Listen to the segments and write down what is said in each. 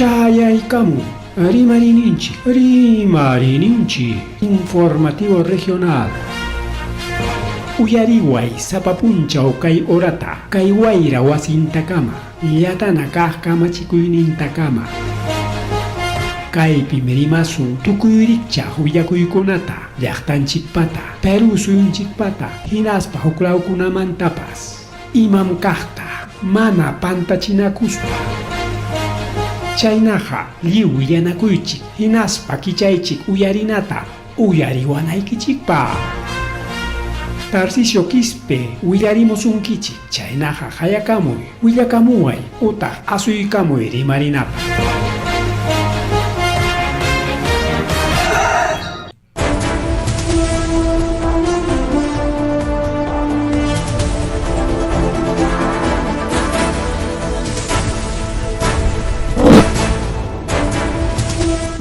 Chayaykamun Rimariyninchik, Rimariyninchik Informativo Regional. Uyariway sapa punchaw kay horata, kay wayra wasintakama, llatana kaq kamachikuynintakama. Kaypim rimasun tukuy rikchaq willakuykunata, llaqtanchikpata, Perú suyunchikpata, hinaspa huklawkunamantapas. Imam kaqta mana pantachinakuspa. Chaynaqa lliw willanakuychik hinaspa kichaychik uyarinata uyariwanaykichikpaq. Tarcisio Quispe willarimusunkichik, chaynaqa qayakamuy, willakamuway utaq asuykamuy rimarinapaq.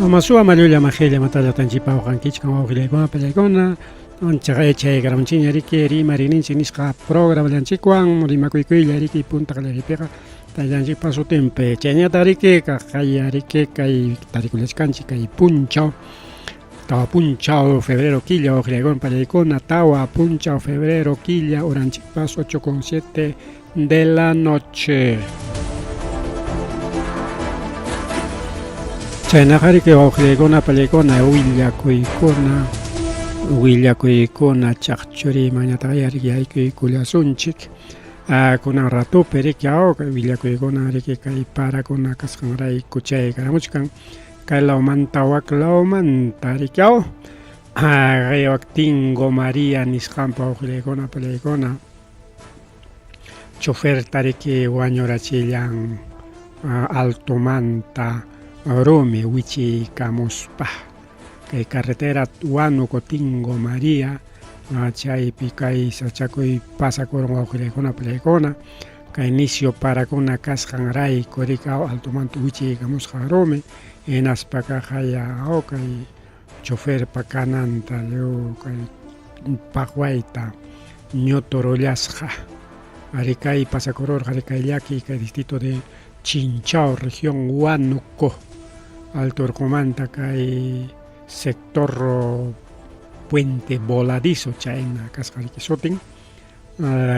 Amasuwa mallulla majilla matalla tanchipa waqankichkan wawqillaykuna pallaykuna anchaqa chaykaramunchikña riki rimarininchik nisqa programallanchikwan rimakuykuylla riki punta qallariypiqa tayllanchikpa sutinpi chayñataq riki kaqaya riki kay tarikullachkanchik kay punchaw Tawa punchaw febrero killa waqllaykuna pallaykuna tawa punchaw febrero killa uranchikpas 8 con 7 de la noche. Chaynaqa riki wawqillaykuna pallaykuna willakuykuna willakuykuna chaqchuriymanñataq riki yaykuykullasunchik kunan ratupi riki willakuykuna riki kay parakuna kasqanrayku chaykaramuchkan Kay lawmanta wak lawmanta riki aw wak Tingo María nisqanpa wawqillaykuna pallaykuna choferta riki wañurachillan altomanta rumi wichiykamuspa kay carretera Huánuco Tingo María chaypi kay sachakuy pasakurun wawqillaykuna pallaykuna Kay nisyu parakuna kasqanrayku riki aw altomanta wichiykamusqa rumi hinaspa kaqaya aw kay choferpa kananta lliw kay paqwayta ñuturullasqa. Ari kay pasakururqa ari kay llaki kay distrito de Chinchao región Huánuco alto urqumanta kay sector Puente Voladizo chayna kasqa riki sutin.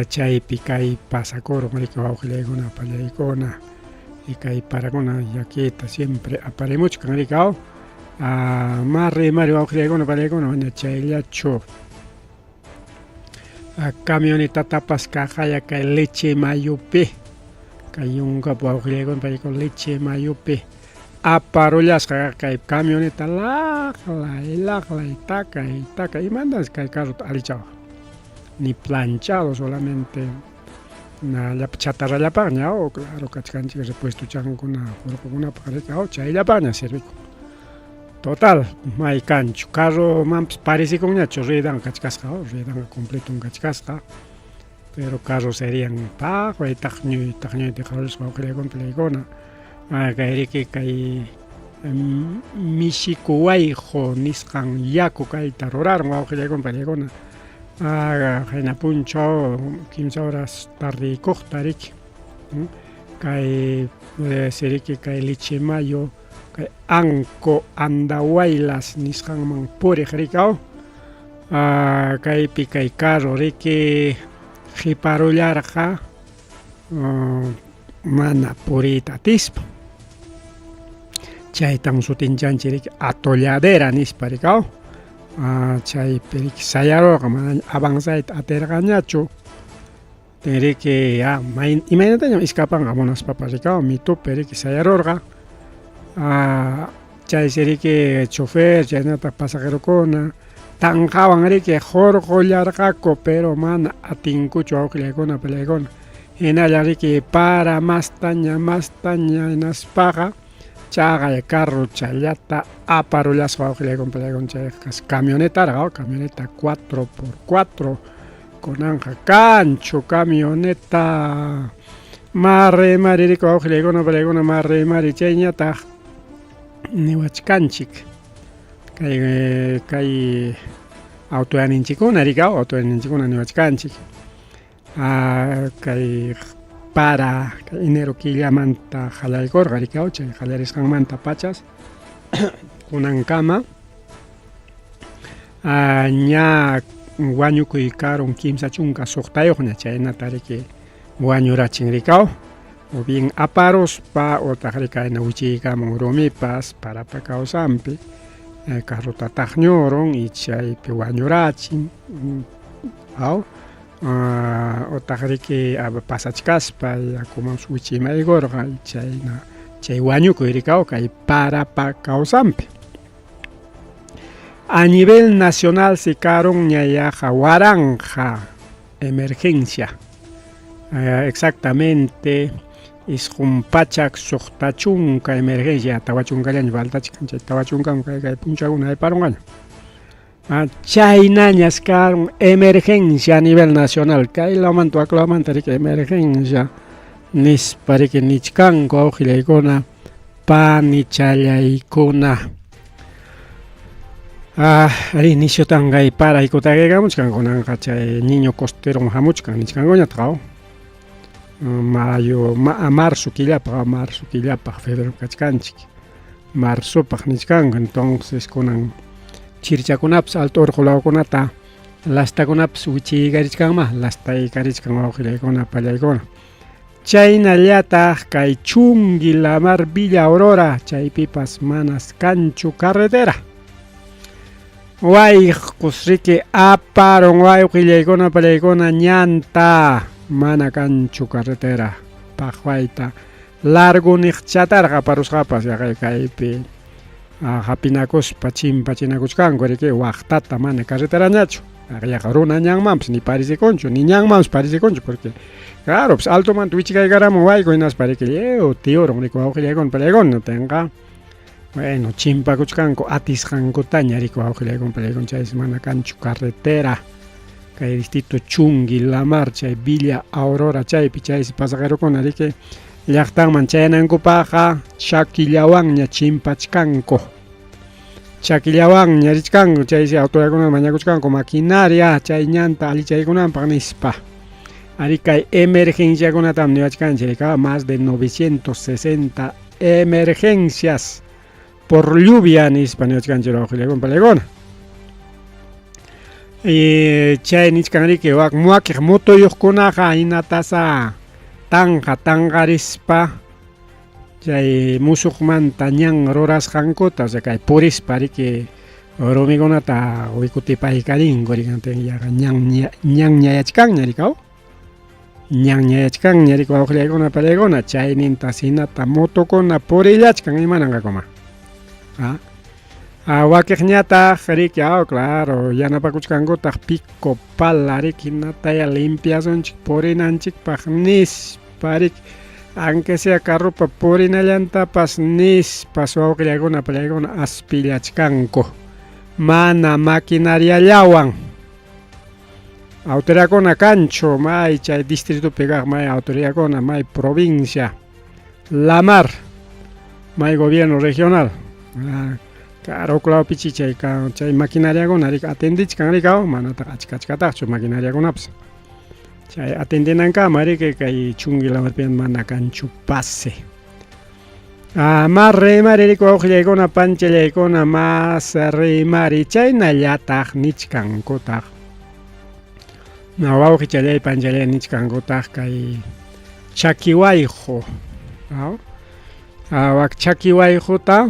Chaypi kay pasakurun riki wawqillaykuna pallaykuna y kay parakuna llakita siempre aparimuchkan riki aw mari mari wawqillaykuna pallaykuna mana chayllachu camionetatapas kaqaya kay leche mayupi kay yunkapi wawqillaykuna pallaykuna leche mayupi aparullasqa kay camioneta laqlay laqlay takay takay imantas kay carrota allichawaq ni planchado solamente llapa chatarrallapaqña o claro kachkanchik repuestochankuna hurqukunapaq riki chayllapaqña sirvikun total may kanchu carromanpas parecikunñachu ruedan kachkasqa ruedanqa completon kachkasqa pero carrocerían paqway taqñuy taqñuyta qhawarispa wawqillaykuna palaykuna kay riki kay Mishikuwayqu nisqan yaku kayta rurarun wawqillaykuna palaykuna qayna punchaw kimsa horas tardeykuqta riki kay siriki kay Lichemayo kay Anco Andahuaylas nisqanman puriq riki aw kaypi kay carro riki qiparullarqa mana puriyta atispa chaytan sutinchanchik riki atolladera nispa riki aw chaypi riki sayarurqa mana avanzayta atirqañachu riki ya imaynatañam escapanqa munaspapas riki aw mitupi riki sayarurqa chaysi riki chofer chaynataq pasajerokuna tanqawan riki hurqullarqaku pero mana atinkuchu wawqillaykuna pallaykuna hinalla riki para mastaña mastaña hinaspaqa chaqay carro challata aparullasqa wawqillaykuna pallaykuna chayqa camionetarqa camioneta 4x4 kunanqa kanchu camioneta mari mari riki wawqillaykuna pallaykuna mari mari chayñataq niwachkanchik kay kay autoyaninchikkuna riki autoyaninchikkuna niwachkanchik kay para enero killamanta qallaykurqa rikaw chay qallarisqanmanta pachas kunankama ña wañukuy karun 36ña chaynata riki wañurachin rikaw o bien aparuspa otaq rikayna wichiykamun rumipas parapa kawsanpi carrota taqñurun y chaypi wañurachin aw otaq riki pasachkaspa yakuman wichimaykurqa chayna chay wañukuy rikaw kay parapa kawsanpi. A nivel nacional si karun ñayaqa 1000 emergencia exactamente 960 emergencia 40 llaña faltachkan chay 40 kay kay punchawkuna hayparunqaña. Chaynañas karun emergencia a nivel nacional kay lawmanta wak lawmanta riki emergencia nispa riki nichkanku wawqillaykuna panichallaykuna. Ari nisyutan kay paraykutaqaykamuchkan kunanqa chay niño costeron hamuchkan nichkankuñataq aw mayo marzo killapaq marzo killapaq febrero kachkanchik marzopaq nichkanku entonces kunan chirchakunapas alto urqu lawkunata lastakunapas wichiykarichkanma lastaykarichkan wawqillaykuna pallaykuna. Chaynallataq kay Chungui Lamar Villa Aurora chaypipas manas kanchu carretera. Wayqus riki aparun wawqillaykuna pallaykuna ñanta mana kanchu carretera paqwayta largo niqchatarqa aparusqapas yaqay kaypi hapinakuspa chimpachinakuchkanku riki waqtata mana carreterañachu yaqa runa ñanmanpas ni parecikunchu ni ñanmanpas parecikunchu porque claro pues altomanta wichikaykaramun wayku hinaspa riki lliw tiurun riki wawqillaykuna pallaykuna tinqa bueno chimpakuchkanku atisqankutaña riki wawqillaykuna pallaykuna chaysi mana kanchu carretera kay distrito Chungui Lamar chay Villa Aurora chaypi chaysi pasajerokuna riki llaqtanman chayanankupaqqa chakillawanña chimpachkanku chakillawanña richkanku chaysi autoridadkuna mañakuchkanku maquinaria chay ñanta allichaykunanpaq nispa. Ari kay emergenciakunatam niwachkanchik más de 960 emergencias por lluvia nispa niwachkanchik wawqillaykuna pallaykuna. Y chay nichkan riki wak muwakiq mutuyuqkunaqa hinatasa tanqa tanqarispa chay musuqmanta ñan rurasqankuta o sea kay purispa riki rumikunata wikutipaykarinku riki yaqa ñan ñañayachkanña rikaw ñañayachkanña riki wawqillaykuna pallaykuna chaynintas hinata motokuna purillachkan imananqakuma. Wakiqñataq riki claro yanapakuchkankutaq pico pala riki hinataya limpiasunchik purinanchikpaq nispa riki aunque sea carropa purinallantapas nispas wawqillaykuna pallaykuna aspillachkanku mana maquinariallawan. Autoridadkuna kanchu may chay distritopi kaq may autoridadkuna may provincia Lamar may gobierno regional claro lawpichi chay chay maquinariakuna riki atendichkan rikaw manataq achka achkataqchu maquinariakunapas chay atendinankama riki kay Chungui Lamarpi mana kanchu pase. Mas rimari riki wawqillaykuna panchallaykuna mas rimari chaynallataq nichkankutaq wawqichallay panchallay nichkankutaq kay chakiwayqu wak chakiwayquta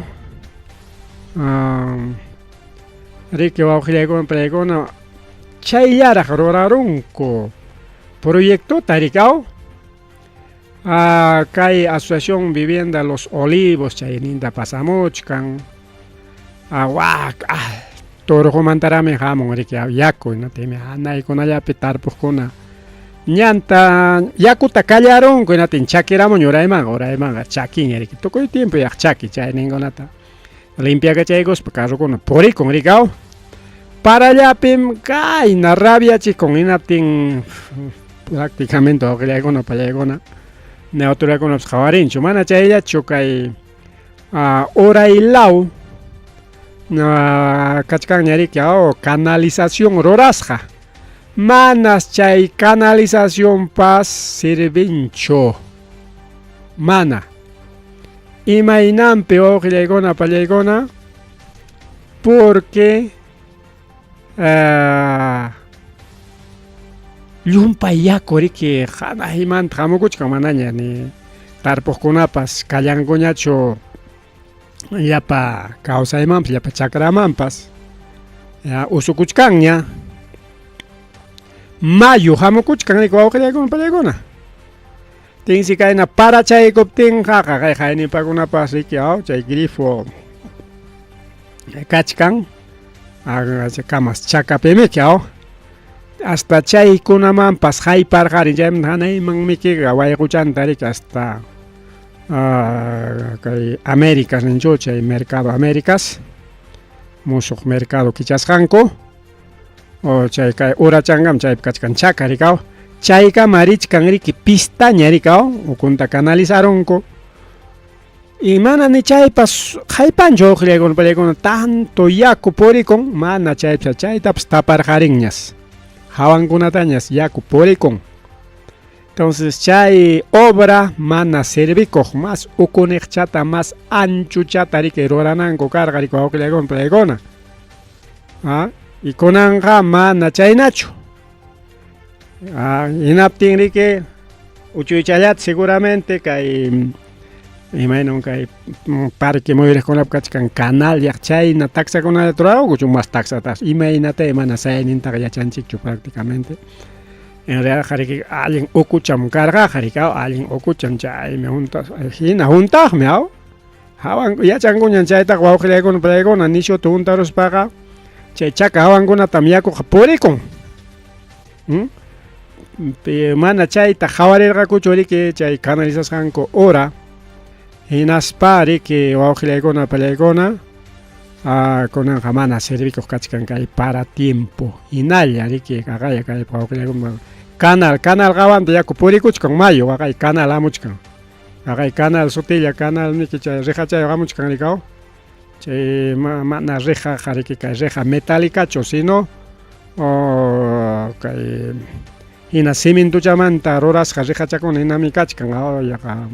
riki wawqillaykuna pallaykuna chayllaraq rurarunku proyectota rikaw kay Asociación Vivienda Los Olivos chayninta pasamuchkan wak turqumantarami hamun riki yaku hinatimi hanaykunallapi tarpuqkuna ñanta yakuta kallarunku hinatin chakiramun uraymanqa uraymanqa chakinña riki tukuy tiempo yaq chaki chayninkunata limpiakachaykuspa carrokuna purikun rikaw parallapim kayna rabiachikun hinaptin prácticamente wawqillaykuna pallaykuna ni autoridadkunapas qhawarinchu mana chayllachu kay uraylaw kachkanña riki canalización rurasqa Manas chay canalizacionpas sirvinchu. Mana. Imaynanpi wawqillaykuna pallaykuna? Porque llumpay yaku riki hanaqmanta hamukuchkan manaña ni tarpuqkunapas kallankuñachu llapa kawsaymanpas llapa chakramanpas usukuchkanña mayu hamukuchkan riki wawqillaykuna pallaykuna tinsi kayna parachaykuptinqa kay haynipakunapas riki aw chay grifo kachkan kamas chakapimiki aw hasta chaykunamanpas hayparqarin chaymanta hanaymanmikiqa wayquchanta riki hasta kay Américas ninchu chay mercado Américas musuq mercado kichasqanku o chay kay urachankama chaypi kachkan chaka rikaw chaykama richkan riki pistaña rikaw ukunta canalizarunku y mana ni chaypas haypanchu uqllaykuna pallaykuna tanto yaku purikun mana chaypas chaytapas taparqarinñas hawankunatañas yaku purikun. Entonces chay obra mana servikuq mas ukuniqchata mas anchuchata riki rurananku karqa riki wawqillaykuna pallaykuna. Ah, y kunanqa mana chaynachu. Ah, hinaptin riki uchuychallata seguramente kay imaynam kay parque muyuriqkunapi kachkan canal yaq chayna taksakunallata ruranku mas taksatas imaynata mana sayaynintaqa yachanchikchu prácticamente. En realidad riki allin ukucham karqaqa riki allin ukucham chaymi hunta hina huntaqmi aw hawan yachankuñan chaytaqa wawqillaykuna pallaykuna nishuta huntaruspaqa chay chaka hawankunatam yakuqa purikun. Mana chayta qhawarirqakuchu riki chay canalizasqanku hora hinaspa riki wawqillaykuna pallaykuna kunanqa mana servikuq kachkan kay para tiempo hinalla riki qaqaya kay wawqillaykuna canal canal qawanta yaku purikuchkan mayu waqay canal hamuchkan qaqay canal sutilla canal niki chay rejachayo hamuchkan rikaw chay mana rejaqa riki kay reja metálicachu sino kay hina cimentuchamanta rurasqa rejachakuna hinami kachkan yaqa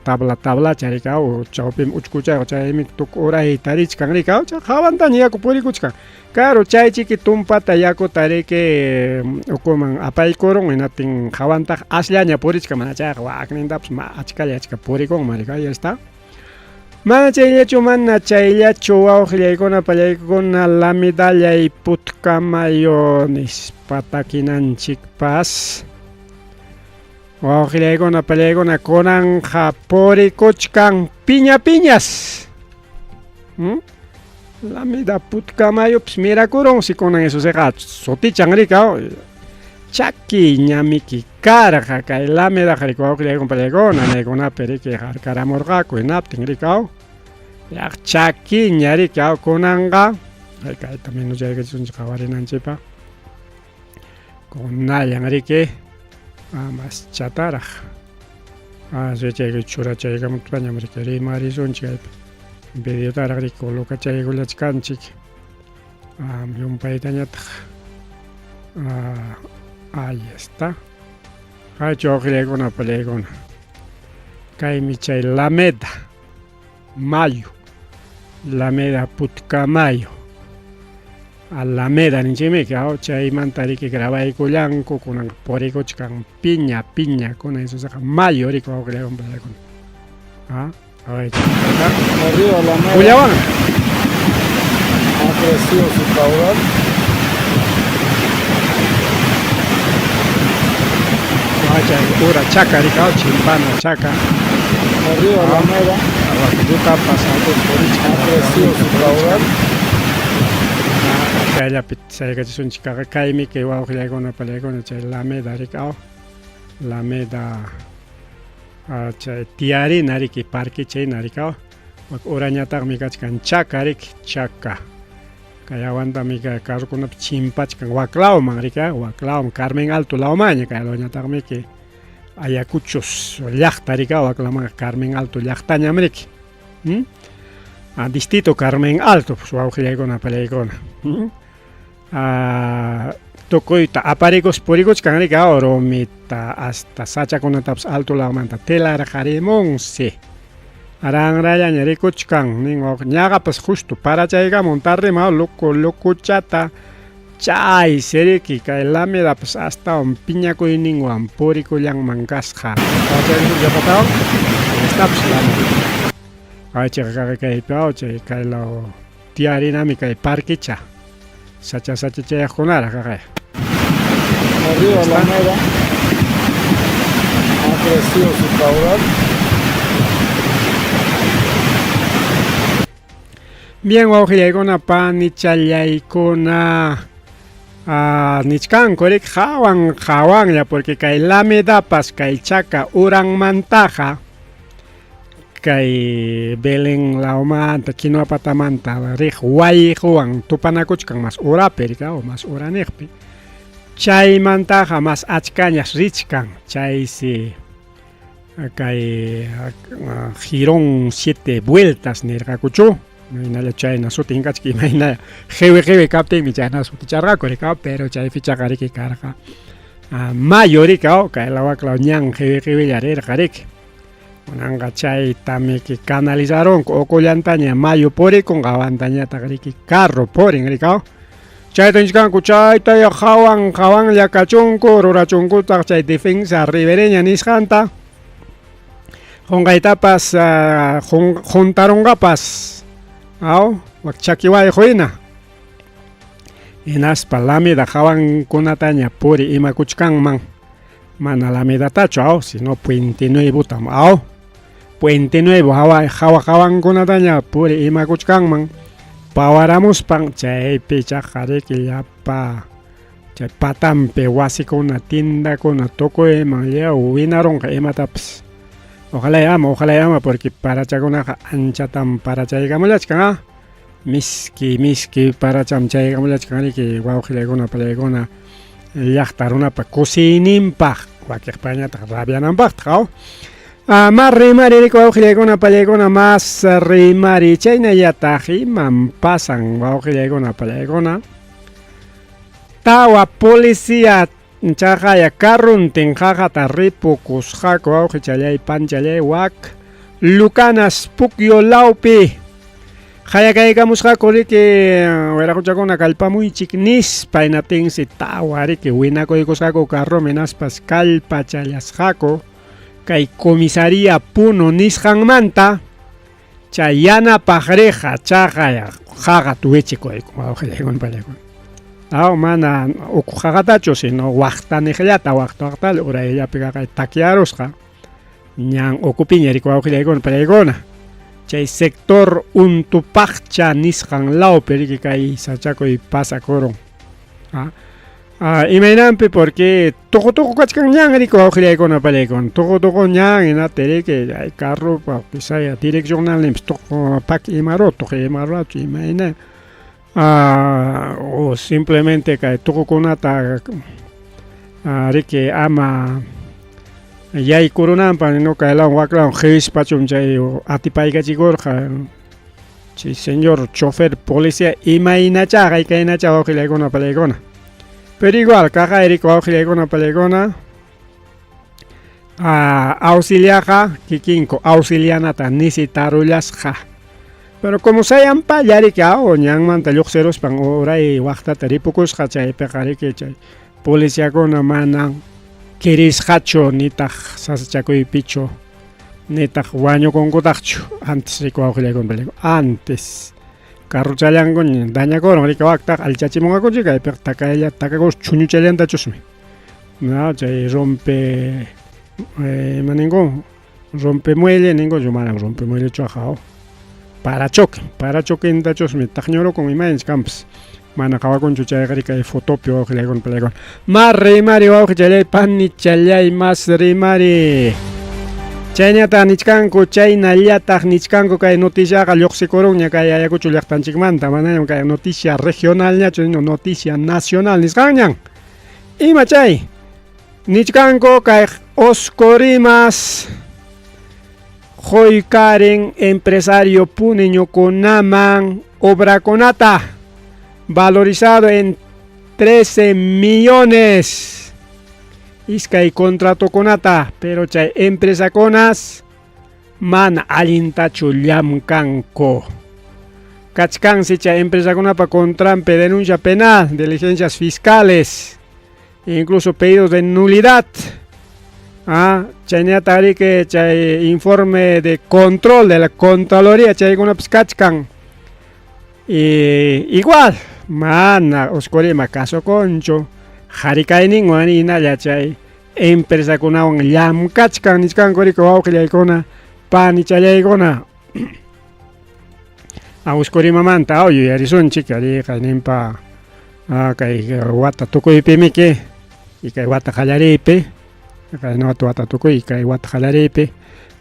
tabla tablacha rikaw chawpimi uchkuchayqa chaymi tukuy urayta richkan rikaw chay hawantaña yaku purikuchkan claro chay chiki tumpata yakuta riki ukuman apaykurun hinaptin hawantaqa asllaña purichkan mana chayqa waknintapas achkalla achka purikunman riki ahí está. Mana chayllachu mana chayllachu wawqillaykuna pallaykuna lamidallay putkamayo nispa takinanchikpas wawqillaykuna pallaykuna kunanqa purikuchkan piña piñas. Lamida putkamayupas mirakurunsi kunan eso siqa sutichan rikaw chaki ñamiki karqa kay Lamedaqa riki wawqillaykuna pallaykuna naykunapi riki harkaramurqaku hinaptin rikaw yaq chakiña riki kunanqa kayta menuchaykachisunchik qawarinanchikpaq kunallan riki mas chataraq chayka churachaykamuspañam riki rimarisunchik kaypi videotaraq riki colocachaykullachkanchik llumpaytañataq ahí está haychu wawqillaykuna pallaykuna kaymi chay Lameda Mayu Lameda Putcamayo Alameda ninchikmi chaymanta riki grabaykullanku kunan purikuchkan piña piña kunan esoqa mayu riki wawqillaykuna pallaykuna. El río Alameda Kullawan. ha crecido su caudal. Chay ura chaka riki chimpana chaka. El río Alameda Llutapas ha crecido su caudal. Chayllapi saykachisunchik kaymi kay wawqillaykuna pallaykuna chay Lameda riki Lameda chay tiyarina riki parque chayna riki wak urañataqmi kachkan chaka riki chaka kay hawantami kay carrokunapi chimpachkan waklawman riki waklawman Carmen Alto lawmanña kay lawñataqmi kay Ayacuchos llaqta riki waklawmanqa Carmen Alto llaqtañam riki. Distrito Carmen Alto pues wawqillaykuna pallaykuna. Tukuyta aparikus purikuchkan riki rumita hasta sachakunatapas alto lawmanta telarqarimunsi. Ranrallaña rikuchkan nin ñaqapas justo parachaykamun tardema luku lukuchata chaysi riki kay Lamedapas astawan piñakuyninwan purikullanman kasqa. Estapas Lameda. Kaychika kaypi chay kay law tiyarinami kay parquecha. Sacha sacha chayaqkunaraq kaqay. El río Alameda ha crecido su caudal. Bien, wawqillaykuna, panichallaykuna, nichkanku riki hawan hawanlla porque kay Lamedapas kay chaka uranmantaqa kay Belén lawmanta, Quinoapatamanta riq wayquwan tupanakuchkan mas urapi riki mas uraniqpi. Chaymantaqa mas achkañas richkan chaysi kay jirón 7 vueltas nirqakuchu imaynalla chayna sutin kachka imayna qiwi qiwi kaptinmi chayna suticharqaku riki pero chay fichaqa riki karqa mayo riki kay law waklaw ñan qiwi qiwilla rirqa riki kunanqa chaytamiki canalizarunku ukullantaña mayo purikun qawantañataq riki carro purin riki chayta nichkanku chayta hawan hawanlla kachunku rurachunkutaq chay defensa ribereña nisqanta qunqaytapas juntarunqapas aw wak chaki wayqu hina hinaspa Lameda hawankunataña puri imakuchkanman mana Lamedatachu aw sino Puente Nuevotam aw Puente Nuevo hawa hawa hawankunataña puri imakuchkanman pawaramuspan chaypi chaqa riki llapa chay patampi wasikuna tiendakuna tukuyman lliw winarunqa imatapas ojalá ama ojalá ama porque parachakunaqa anchatam parachaykamullachkan miski miski paracham chaykamullachkan riki wawqillaykuna palaykuna llaqta runapa kusiyninpaq wakiqpañataq rabiananpaqtaq aw mas rimari riki wawqillaykuna palaykuna mas rimari chaynallataq imam pasan wawqillaykuna palaykuna tawa policía chaqaya carruntin qaqata ripukusqaku wawqichallay panchallay wak Lucanas Puquio lawpi qayakaykamusqaku riki wiraquchakuna kallpamuychik nispa hinaptinsi tawa riki winakuykusqaku carromi hinaspas kallpachallasqaku kay comisaría Puno nisqanmanta chay yanapaq riqa chaqaya qaqata wichikuyku wawqillaykuna palaykuna aw mana ukhu qaqatachu sino waqtaniqllata waqta waqtalla urayllapi kaqay takyarusqa ñan ukupiña riki wawqillaykuna palaykuna chay sector Untupaqcha nisqan lawpi riki kay sachakuy pasakurun imaynanpi porque tuqu tuqu kachkan ñan riki wawqillaykuna palaykuna tuqu tuqu ñan hinaptin riki ay carropa quizaya direccionalninpas tuqu paki imaru tuqu imaruachu imayna o simplemente kay tuqukunata riki ama yaykurunanpaq no kay lawan wak lawan qiwispachum chay atipaykachikurqa chay señor chofer policía imaynacha kaynacha wawqillaykuna palaykuna pero igual kaqay riki wawqillaykuna palaykuna auxiliaqa kikinku auxilianata nisitarullasqa pero como sayanpalla riki ñanmanta lluqsiruspan uray waqtata ripukusqa chaypiqa riki chay policiakuna manan kirisqachu nitaq sasachakuypichu nitaq wañukunkutaqchu antes riki wawqillaykuna antes carrochallankuña dañakurun riki waktaq allichachimunqakuchik kaypiqa takaylla takakus chuñuchallantachusmi no chay rompe ima ninku rompe muelle ninkuchu manam rompe muellechu aw parachoque parachoquentachusmi taqñurukun imaynach kanpas mana qawakunchu chayqa riki kay fotopi wawqillaykuna palaykuna mas rimari wawqichallay panichallay mas rimari chaynataq nichkanku chaynallataq nichkanku kay noticiaqa lluqsikurunña kay Ayacucho llaqtanchikmanta manañam kay noticia regionalñachu noticia nacional nisqanñan ima chay nichkanku kay Oscorimas Qoykaren empresario puneñokunaman obrakunata valorizado en 13 millones. Iskay contratokunata, pero chay empresakunas mana allintachu llamkanku. Kachkansi chay empresakunapa contranpi denuncia penal, diligencias fiscales, incluso pedidos de nulidad. Ah, chaynata que chay informe de control de la Contraloría chaykunapas kachkan. Y igual, mana Oscorima kasukunchu, qhari kayninwan hinalla chay empresakunawan llamkachkan nichkanku riki wawqillaykuna, panichallaykuna. Oscorimamanta yuyarisunchik ari kayninpa kay wata tukuypimiki y kay wata qallariypi, kay wata tukuy kay wata qallariypi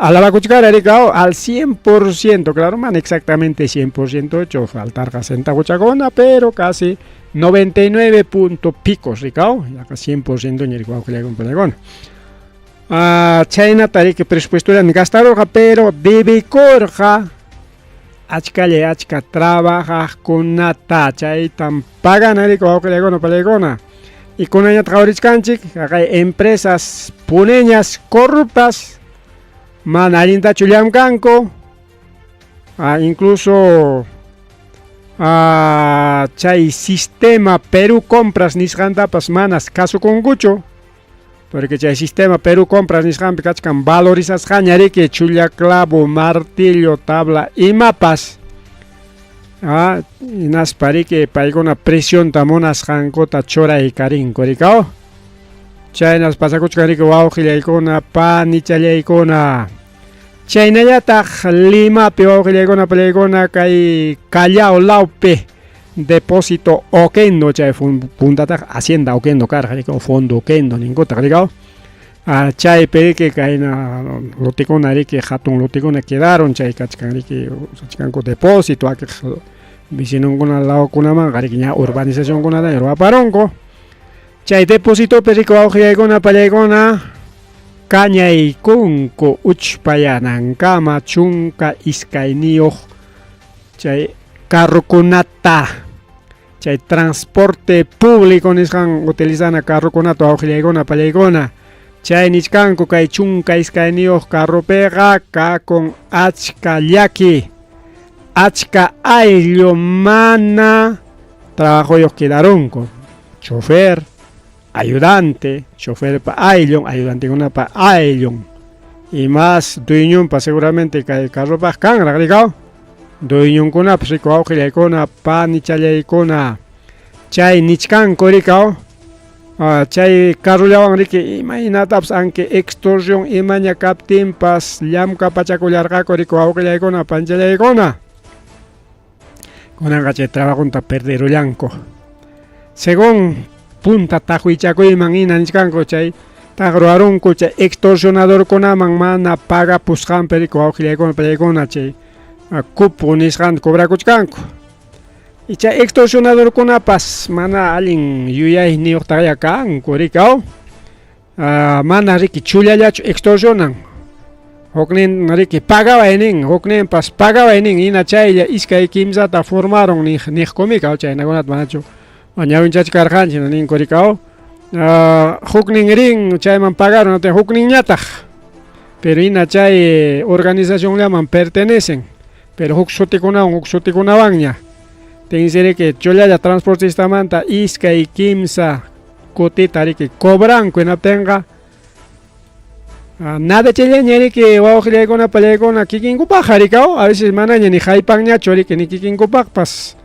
alabakuchkara riki al 100%, claro, mana exactamente 100% faltarqa centavuchakuna, pero casi 99 punto picos rikaw, yaqa 100% ña riki wawqillaykuna panillaykuna. Chaynata riki presupuestollata gastarurqa, pero debikurqa achkalla achka trabajaqkunata, chaytam pagana riki wawqillaykuna panillaykuna. Y kunañataq qhawarichkanchik haqay empresas puneñas corruptas mana allintachu llamkanku, incluso chay sistema Perú Compras nisqantapas manas kasukunkuchu, porque chay sistema Perú Compras nisqanpi kachkan valorizasqaña riki chulla clavo, martillo, tabla imapas. Hinaspa riki paykuna presionta munasqankuta churaykarinku rikaw. Chaynas pasakuchkan riki wawqillaykuna, panichallaykuna. Chaynallataq Limapi wawqillaykuna, panillaykuna kay Callao lawpi depósito Oquendo, chay puntataq Hacienda Oquendo karqa riki, o Fondo Oquendo ninkutaq rikaw. Chaypi riki kayna lotekuna riki hatun lotekuna quedaron, chay kachkan riki usachkanku depósito, wakiq vecinonkuna lawkunamanqa riki ña urbanizacionkunata ruwaparunku. Chay depositopi riki wawqillaykuna, pallaykuna kañaykunku uchpayanankama 12 chay carrokunata, chay transporte público nisqan utilizana carrokunata wawqillaykuna, pallaykuna. Chay nichkanku kay 12 carropiqa kakun achka llaki, achka ayllu mana trabajoyuq quedarunku. Chofer, ayudante, choferpa ayllun, ayudantekunapa ayllun. Y más dueñonpa seguramente kay carropaq kanraq rikaw. Dueñonkunapas riku wawqillaykuna, panichallaykuna. Chay nichkanku rikaw. Chay carrollawan riki imaynatapas anque extorsión imaña kaptinpas llamkapachakullarqaku riku wawqillaykuna, panichallaykuna. Kunanqa chay trabajonta perderullanku. Según punta taqwichakuyman hina nichkanku chay taqruwarunku chay extorsionadorkunaman mana pagapusqanpi riku wawqillaykuna, pallaykuna chay cupo nisqanta cobrakuchkanku. Y chay extorsionadorkunapas mana allin yuyayniyuqtaqlla kanku rikaw. Mana riki chullallachu extorsionan. Huknin riki pagaway nin, hukninpas pagaway nin, hina chaylla iskay kimsata formaron niqkumi kaw chaynakunata manachu ñawinchachkarqanchik ninku rikaw. Huknin rin chayman pagaron, hukninñataq. Pero hina chay organizacionllaman pertenecen, pero huk sutikunawan, huk sutikunawanña. Tinsi riki chullalla transportistamanta iskay kimsa kutita riki cobranku hinaptinqa nada chayllaña riki wawqillaykuna, pallaykuna kikinkupaq rikaw, a veces manaña ni haypanñachu riki ni kikinkupaqpas.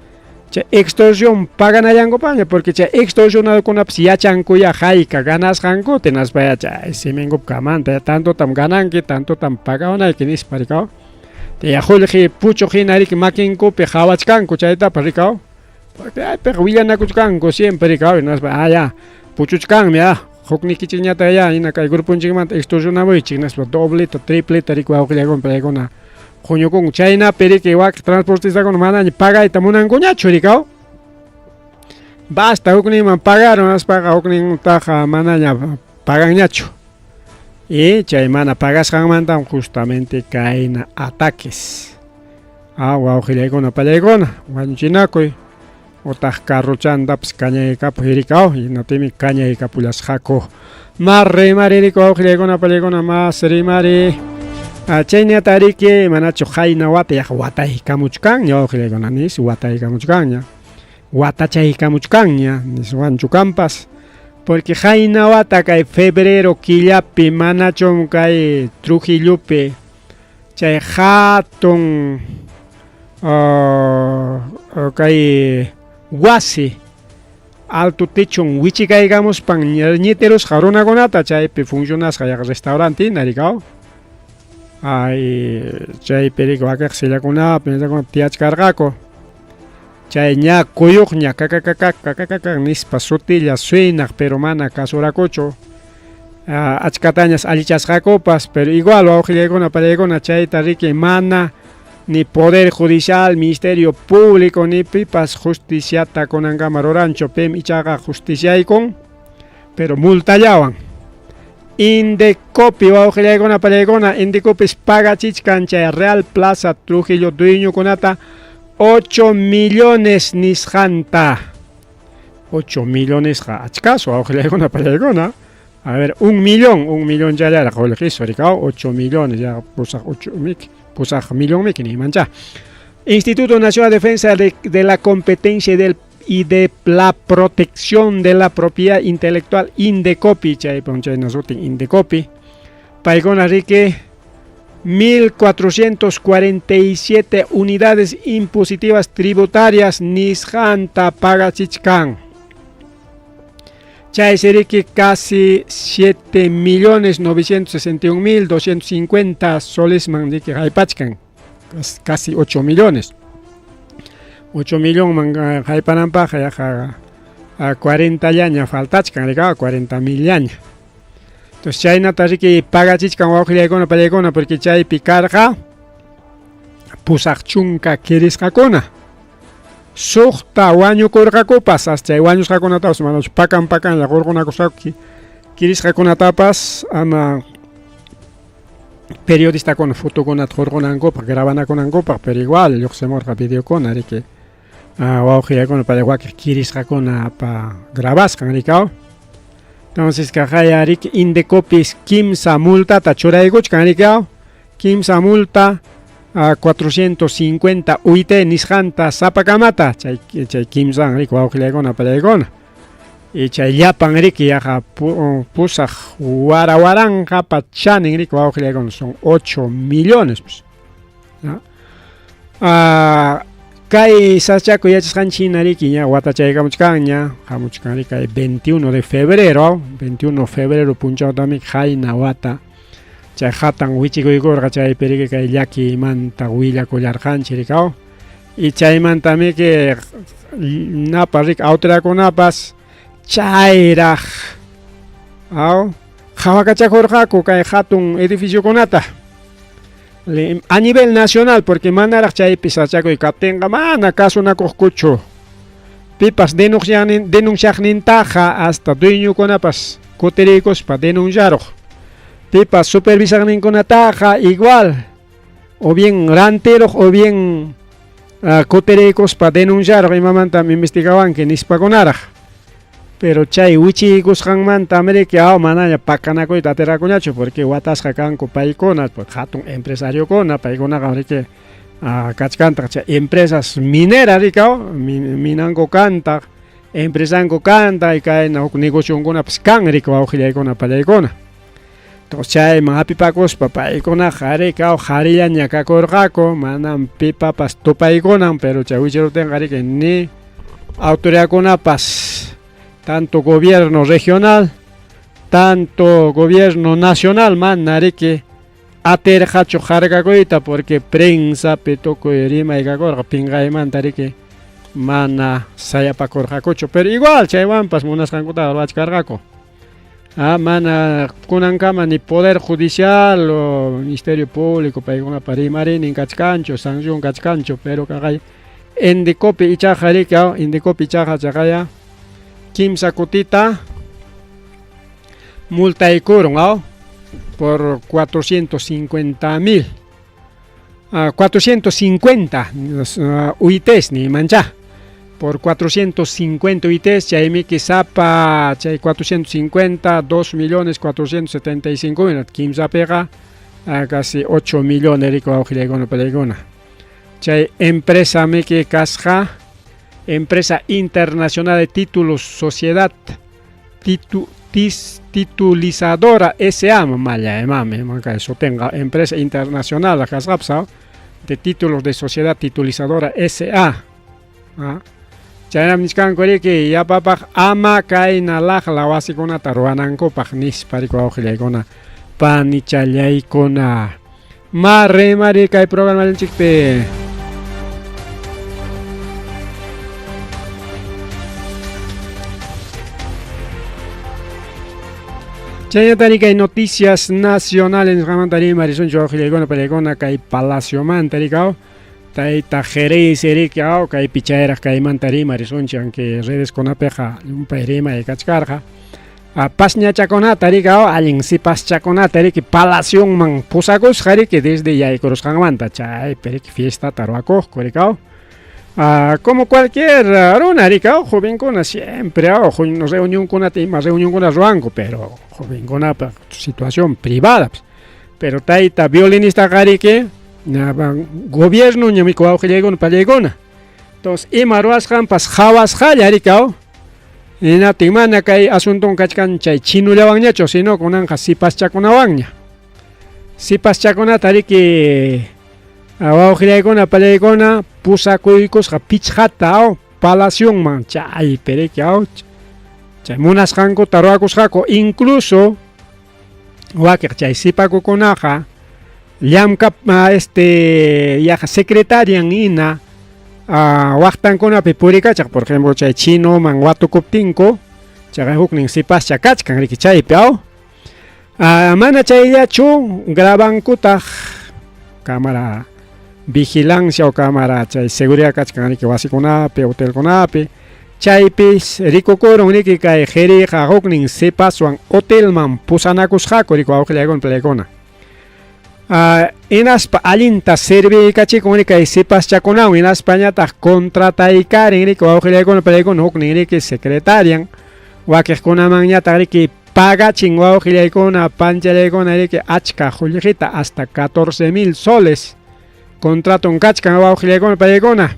Chay extorsión paganallankupaqña, porque chay extorsionadokunapas yachankuya hayka ganasqankuta, hinaspa chay siminkupa kamanta, tantotam gananki, tantotam pagawanayki nispa rikaw. Ya qullqi puchuq hina riki makinkupi qhawachkanku chaytapas rikaw. Porque aypiqa willanakuchkanku siempre rikaw, hinaspa ya puchuchkanmi huknikichikñataq ya hina kay gruponchikmanta extorsionamuychik nispa dobleta, tripleta riki wawqillaykuna, pallaykuna huñukunku. Chaynapi riki wak transportistakuna manaña pagayta munankuñachu rikaw. Basta hukninman pagaron aspaqa huknintaqa manaña paganñachu. Y chay mana pagasqanmantam justamente kayna ataques. Wawqillaykuna, pallaykuna, wañuchinakuy. Otaq carrochantapas kañaykapuq hirikaw, hinaptinmi kañaykapullasqaku. Mas rimaririko wawqillaykuna pallaykuna mas rimari. Chaynata riki manachu qayna wata yaq wataykamuchkanña wawqillaykuna nis wataykamuchkanña. Watachaykamuchkanña niswanchu kanpas. Porque qayna wata kay febrero killapi manachum kay Trujillopi chay hatun kay wasi alto techon wichikaykamuspan ñitirusqa runakunata chaypi funcionasqa yaqa restaurante hina rikaw. Ay chaypi riki wakiq sillakunapi tiyachkarqaku. Chay ña kuyuqña kakakakak kakakakak nispa sutilla suynaq pero mana kasurakuchu. Achkatañas allichasqakupas pero igual wawqillaykuna pallaykuna chayta riki mana ni poder judicial, ministerio público ni pipas justiciata kunankama ruranchu pim ichaqa justiciaykun pero multallawan. Indecopi wawqillaykuna pallaykuna Indecopis pagachichkan chay Real Plaza Trujillo dueñokunata 8 millones nisqanta. 8 millonesqa achkasu wawqillaykuna pallaykuna. A ver, un millón challaraq qullqisu rikaw 8 millones ya pusaq 8 miki, pusaq millón miki nimancha. Instituto Nacional de Defensa de la Competencia y de la Protección de la Propiedad Intelectual, Indecopi, chay ponchay nasutin Indecopi. Paykuna riki 1447 unidades impositivas tributarias nisqanta pagachichkan. Chay siriki casi 7.961.250 soles man riki haypachkan, casi 8 millones. 8 millón man haypananpaq yaqa 40 llaña faltachkan, rika 40 mil llaña. Entonces chaynata riki pagachichkan wawqillaykuna pallaykuna porque chaypi karqa pusaq chunka kirisqakuna. Suqta wañukurqakupas, hasta chay wañusqakunatapas manachu pakan pakanlla qurqunakusqaku kirisqakunatapas ama periodistakuna fotokunata qurqunankupaq grabanakunankupaq, pero igual lluqsimurqa videokuna riki wawqillaykuna palla wakiq kirisqakuna pa grabasqan rikaw. Entonces kaqaya riki Indecopis kimsa multata churaykuchkan rikaw, kimsa multa a 450 UIT nisqanta sapakamata chay kimsan riki wawqillaykuna pallaykuna. Y chay llapan riki yaqa pusaq wara waranqa pachanin riki wawqillaykuna son 8 millones pues. ¿No? Kay sachaku yachasqanchik hina riki ña watachaykamuchkanña, hamuchkan riki kay 21 de febrero, 21 de febrero punchawtami qayna wata chay hatan wichikuykurqa chaypi riki kay llakimanta willakullarqanchik rikaw. Y chaymantami que napa riki autoridadkunapas chayraq aw qhawakachakurqaku kay hatun edificiokunata a nivel nacional porque manaraq chaypi sachakuy kaptinqa mana kasunakuqkuchu. Pipas denunciaqnintaqa hasta dueñokunapas kutiriykuspa denunciaruq. Pipas supervisaqninkunataqa igual o bien rantiruq o bien kutiriykuspa denunciaruq imamantam investigawanki nispakunaraq. Pero chay wichiykusqanmanta riki aw manaña pakanakuyta atirqakuñachu porque watasqa kanku paykuna, pues hatun empresariokuna, paykunaqa riki kachkantaq chay empresas mineras rikaw, minanku kantaq, empresanku kantaq, y kayna huk negocionkunapas kan riki wawqillaykuna pallaykuna. Entonces chayman hapipakuspa paykunaqa rikaw qharillaña kakurqaku, manam pipapas tupaykunan, pero chay wichiruptinqa riki ni autoridadkunapas tanto gobierno regional, tanto gobierno nacional mana riki atirqachu harkakuyta porque prensapi tukuy rimay kakurqa pinqaymanta riki mana sayapakurqakuchu, pero igual chaywanpas munasqankuta ruwachkarqaku. Mana kunankama ni poder judicial o ministerio público paykunapa rimarinin kachkanchu, sanción kachkanchu, pero kaqay Indecopi ichaqa riki, Indecopi ichaqa chaqaya kimsa kutita multaykurun por 450.000, 450 UITs ni mancha. Por 450 UITs, chaymiki sapa chay 450, 2 millones 475 mil, kimsapiqa casi 8 millones riki wawqillaykuna palaykuna. Chay empresa miki kasqa Empresa Internacional de Títulos Sociedad Titu, tis, Titulizadora S.A. Malla imami kay sutinqa Empresa Internacional kasqapas de Títulos de Sociedad Titulizadora S.A. Chaynam nichkanku riki yapapaq ama kayna laqla wasikunata ruwanankupaq nispa riki wawqillaykuna panichallaykuna. Ma rimari kay programanchikpi. Chaynatari kay noticias nacionales nisqamanta rimarisunchik wawqillaykuna panillaykuna kay palaciomanta rikaw. Tayta Jerez riki aw kaypi chayraq kaymanta rimarisunchik aunque redeskunapiqa llumpay rimay kachkarqa. Pasñachakunata riki aw allin sipaschakunata riki palacionman pusakusqa riki desde yaykurusqanmanta chaypi riki fiestata ruwakuqku riki aw. Como cualquier runa riki aw jovenkuna siempre aw reunionkunata ima reunionkuna ruwanku pero jovenkunapa situación privada pues. Pero tayta violinistaqa riki gobierno ñamiki wawqillaykuna pallaykuna. Entonces ima ruwasqanpas qhawasqalla riki aw. Hinaptin mana kay asunton kachkan chay chinullawanñachu, sino kunanqa sipaschakunawanña. Sipaschakunata riki wawqillaykuna pallaykuna pusakuykusqa pichqata aw palacionman chaypi riki aw chay munasqankuta ruwakusqaku incluso wakiq chay sipakukunaqa llamka este yaqa secretarian hina waqtankunapi purikachaq, por ejemplo chay chinoman watukuptinku chayqa huknin sipascha kachkan riki chaypi aw. Mana chayllachu grabankutaq cámara vigilancia o cámara chay seguridad kachkan riki wasikunapi hotelkunapi chaypis rikukurun riki kay qhiriqa huknin sipaswan hotelman pusanakusqaku riki wawqillaykuna palaykuna. Hinaspa allinta serviykachikun riki kay sipaschakunawan hinaspañataq contrataykarin riki wawqillaykuna palaykuna huknin riki secretarian wakiqkunamanñataq riki pagachin wawqillaykuna panchallaykuna riki achka qullqita hasta 14,000 soles contraton kachkan wawqillaykuna palaykuna.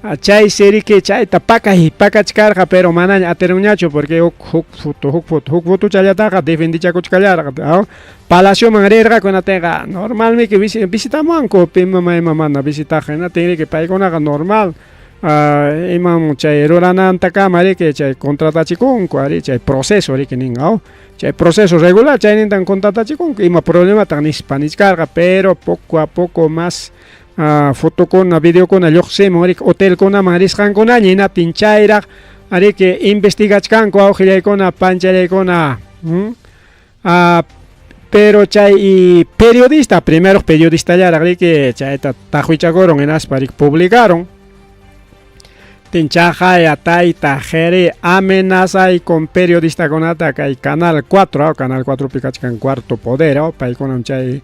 Chaysi riki chayta pakay pakachkarqa pero manaña atirunñachu porque huk huk foto huk foto huk fotochallataqa defendichakuchkallarqa palacioman rirqaku hinaptinqa normalmiki visitamuwanku pima ima mana visitaqa hinaptin riki paykunaqa normal imam chay ruranantakama riki chay contratachikunku ari chay proceso riki nin aw chay proceso regular chaynintan contratachikunku ima problemataq nispa nichkarqa pero poco a poco más fotokuna videokuna lluqsimun riki hotelkunaman risqankunaña hinaptin chayraq riki investigachkanku awqillaykuna panchallaykuna pero chay periodista primero periodistallaraq riki chayta taqwichakurun hinaspa riki publicaron tinchaqaya tayta Jere amenazay con periodistakunata kay Canal 4 Canal 4 pi kachkan Cuarto Poder paykunam chay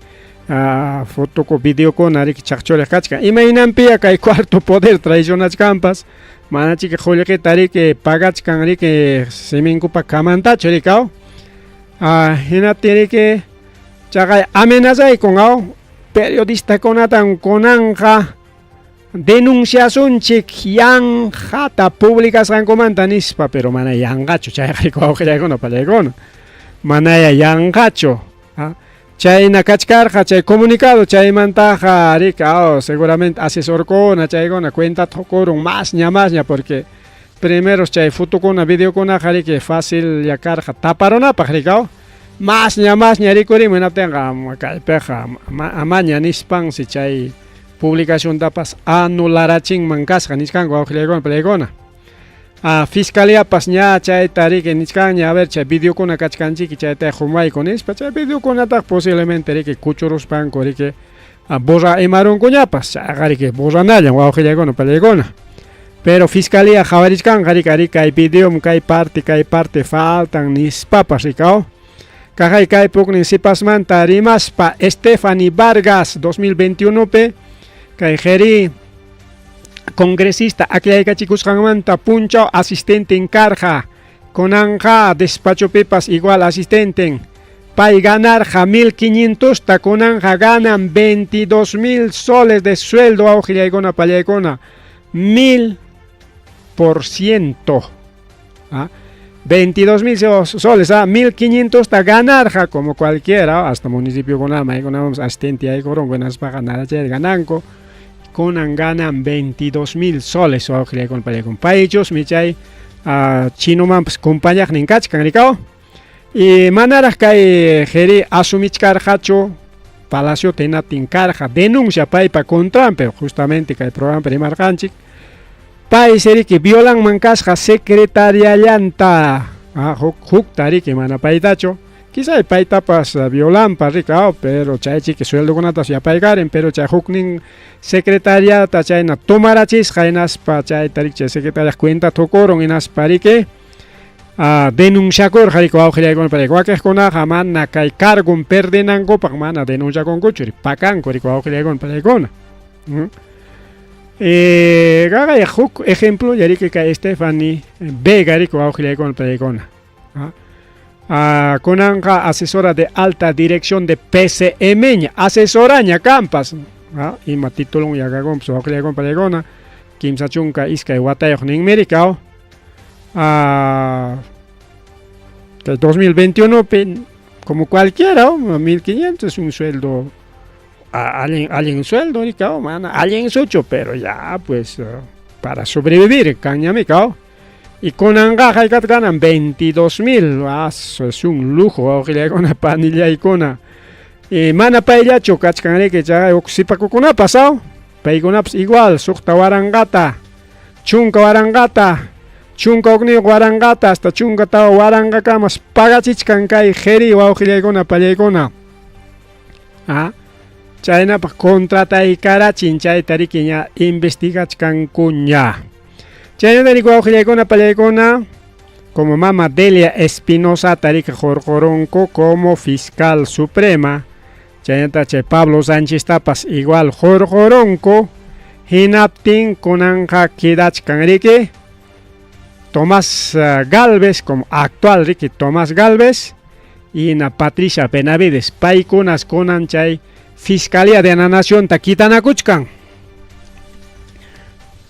fotoko videokuna riki chaqchuriq kachkan imaynanpiya kay Cuarto Poder traicionachkanpas manachiki qullqita riki pagachkan riki siminkupa kamantachu riki aw hinaptin riki chaqay amenazaykun aw periodistakunatan kunanqa denunciasunchik yanqata publicasqankumanta nispa pero mana yanqachu chayqa riki wawqillaykuna pallaykuna manaya yanqachu chayna kachkarqa chay comunicado chaymantaqa riki aw seguramente asesorkuna chaykuna cuentata qukurun masña masña porque primeros chay fotokuna videokunaqa riki facil karqa taparunapaq riki aw masña masña rikurimun hinaptinqa kaypiqa amaña nispansi chay publicaciontapas anularachinman kasqa nichkanku wawqillaykuna palaykuna. Fiscaliapas ña chayta riki nichkanña a ver chay videokuna kachkanchiki chayta qumayku nispa chay videokunataq posiblemente riki kuchuruspanku riki borra imarunkuñapas chayqa riki borranallan wawqillaykuna palaykuna. Pero fiscalía qhawarichkanqa riki ari kay videom kay parte faltan nispapas riki aw. Kaqay kay puknin sipasmanta rimaspa Stephanie Vargas 2021 pe kay Jeri Congresista aklaykachikusqanmanta punchaw asistenten karqa. Kunanqa despachopipas igual asistenten. Pay ganarqa 1500ta, kunanqa ganan 22,000 soles de sueldo, wawqillaykuna pallaykuna. 1000%. ¿Ah? 22,000 soles, ¿ah? 1500ta ganarqa como cualquiera, hasta municipio kunama, maykunampas asistente yaykurun, hinaspaqa nada chay gananku. Kunan ganan 22,000 soles, wawqillaykuna pallaykuna. Paychusmi chay chinomanpas compañaqnin kachkan, rikaw. Y manaraq kay Jeri asumichkarqachu Palacio hinaptin karqa denuncia paypa contranpi, justamente kay programa rimarqanchik. Pay seriki violanman kasqa secretariallanta, hukta riki mana paytachu. Quizá paytapas violanpa rikaw, pero chay chiki sueldokunatas yapaykarin, pero chay huknin secretariata chayna tomarachisqa hinaspa chayta riki chay secretaria cuenta tukurun hinaspa riki denunciakurqa riki wawqillaykuna para wakiqkunaqa mana kay cargon perdinankupaq mana denunciakunkuchu riki pakanku riki wawqillaykuna palaykuna. Qaqay huk ejemplo yariki kay Stephanie Vega riki wawqillaykuna palaykuna. Kunanqa asesora de alta dirección de PCM, asesoraña kampas. Ima titulon yakakunpas wawqillaykuna palaykuna, 32 watayuq ninmi rikaw. 2021 como cualquiera, 1500 es un sueldo, allin sueldo, rikaw, mana allin sucho, pero ya pues para sobrevivir, kañamikaw. Y kunanqa haykata ganan 22,000, es un lujo, wawqillaykuna panillaykuna. Y mana payllachu kachkan riki chay huk sipakukunapas, paykunapas igual, suqta waranqata, chunka waranqata, 11 waranqata, hasta 14 waranqakamas pagachichkan kay Jeri wawqillaykuna pallaykuna. Chaynapaq contrataykarachin chayta riki ña investigachkankuña. Chaynata riki wawqillaykuna pallaykuna, como mama Delia Espinosa riki hurqurunku como fiscal suprema. Chaynata chay Pablo Sánchez tapas igual hurqurunku. Hinaptin kunanqa quedachkan riki Tomás Galvez como actual riki Tomás Galvez y na Patricia Benavides paykunas kunan chay Fiscalía de la Nación ta kitanakuchkan.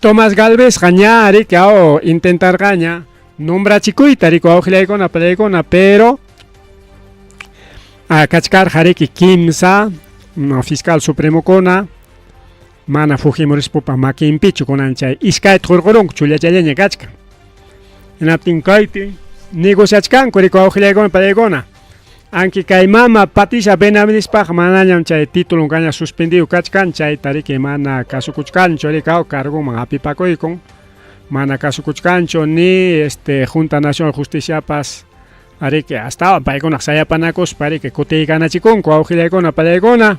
Tomás Galvez ña riki intentarqaña nombrachikuyta riki wawqillaykuna pallaykuna, pero kachkarqa riki kimsa fiscal supremo kuna mana Fujimorispopa makinpichu kunan chay iskayta hurqurunku chullachallaña kachkan. Hinaptin kaypi negociachkanku riki wawqillaykuna pallaykuna. Aunque kay mama Patricia Benavidespaq manañam chay titulon kaña suspendido kachkan, chayta riki mana kasukuchkanchu riki cargoman hapipakuykun, mana kasukuchkanchu ni Junta Nacional Justiciapas ariki hasta paykunaq sayapanakuspa riki kutiykanachikunku wawqillaykuna pallaykuna.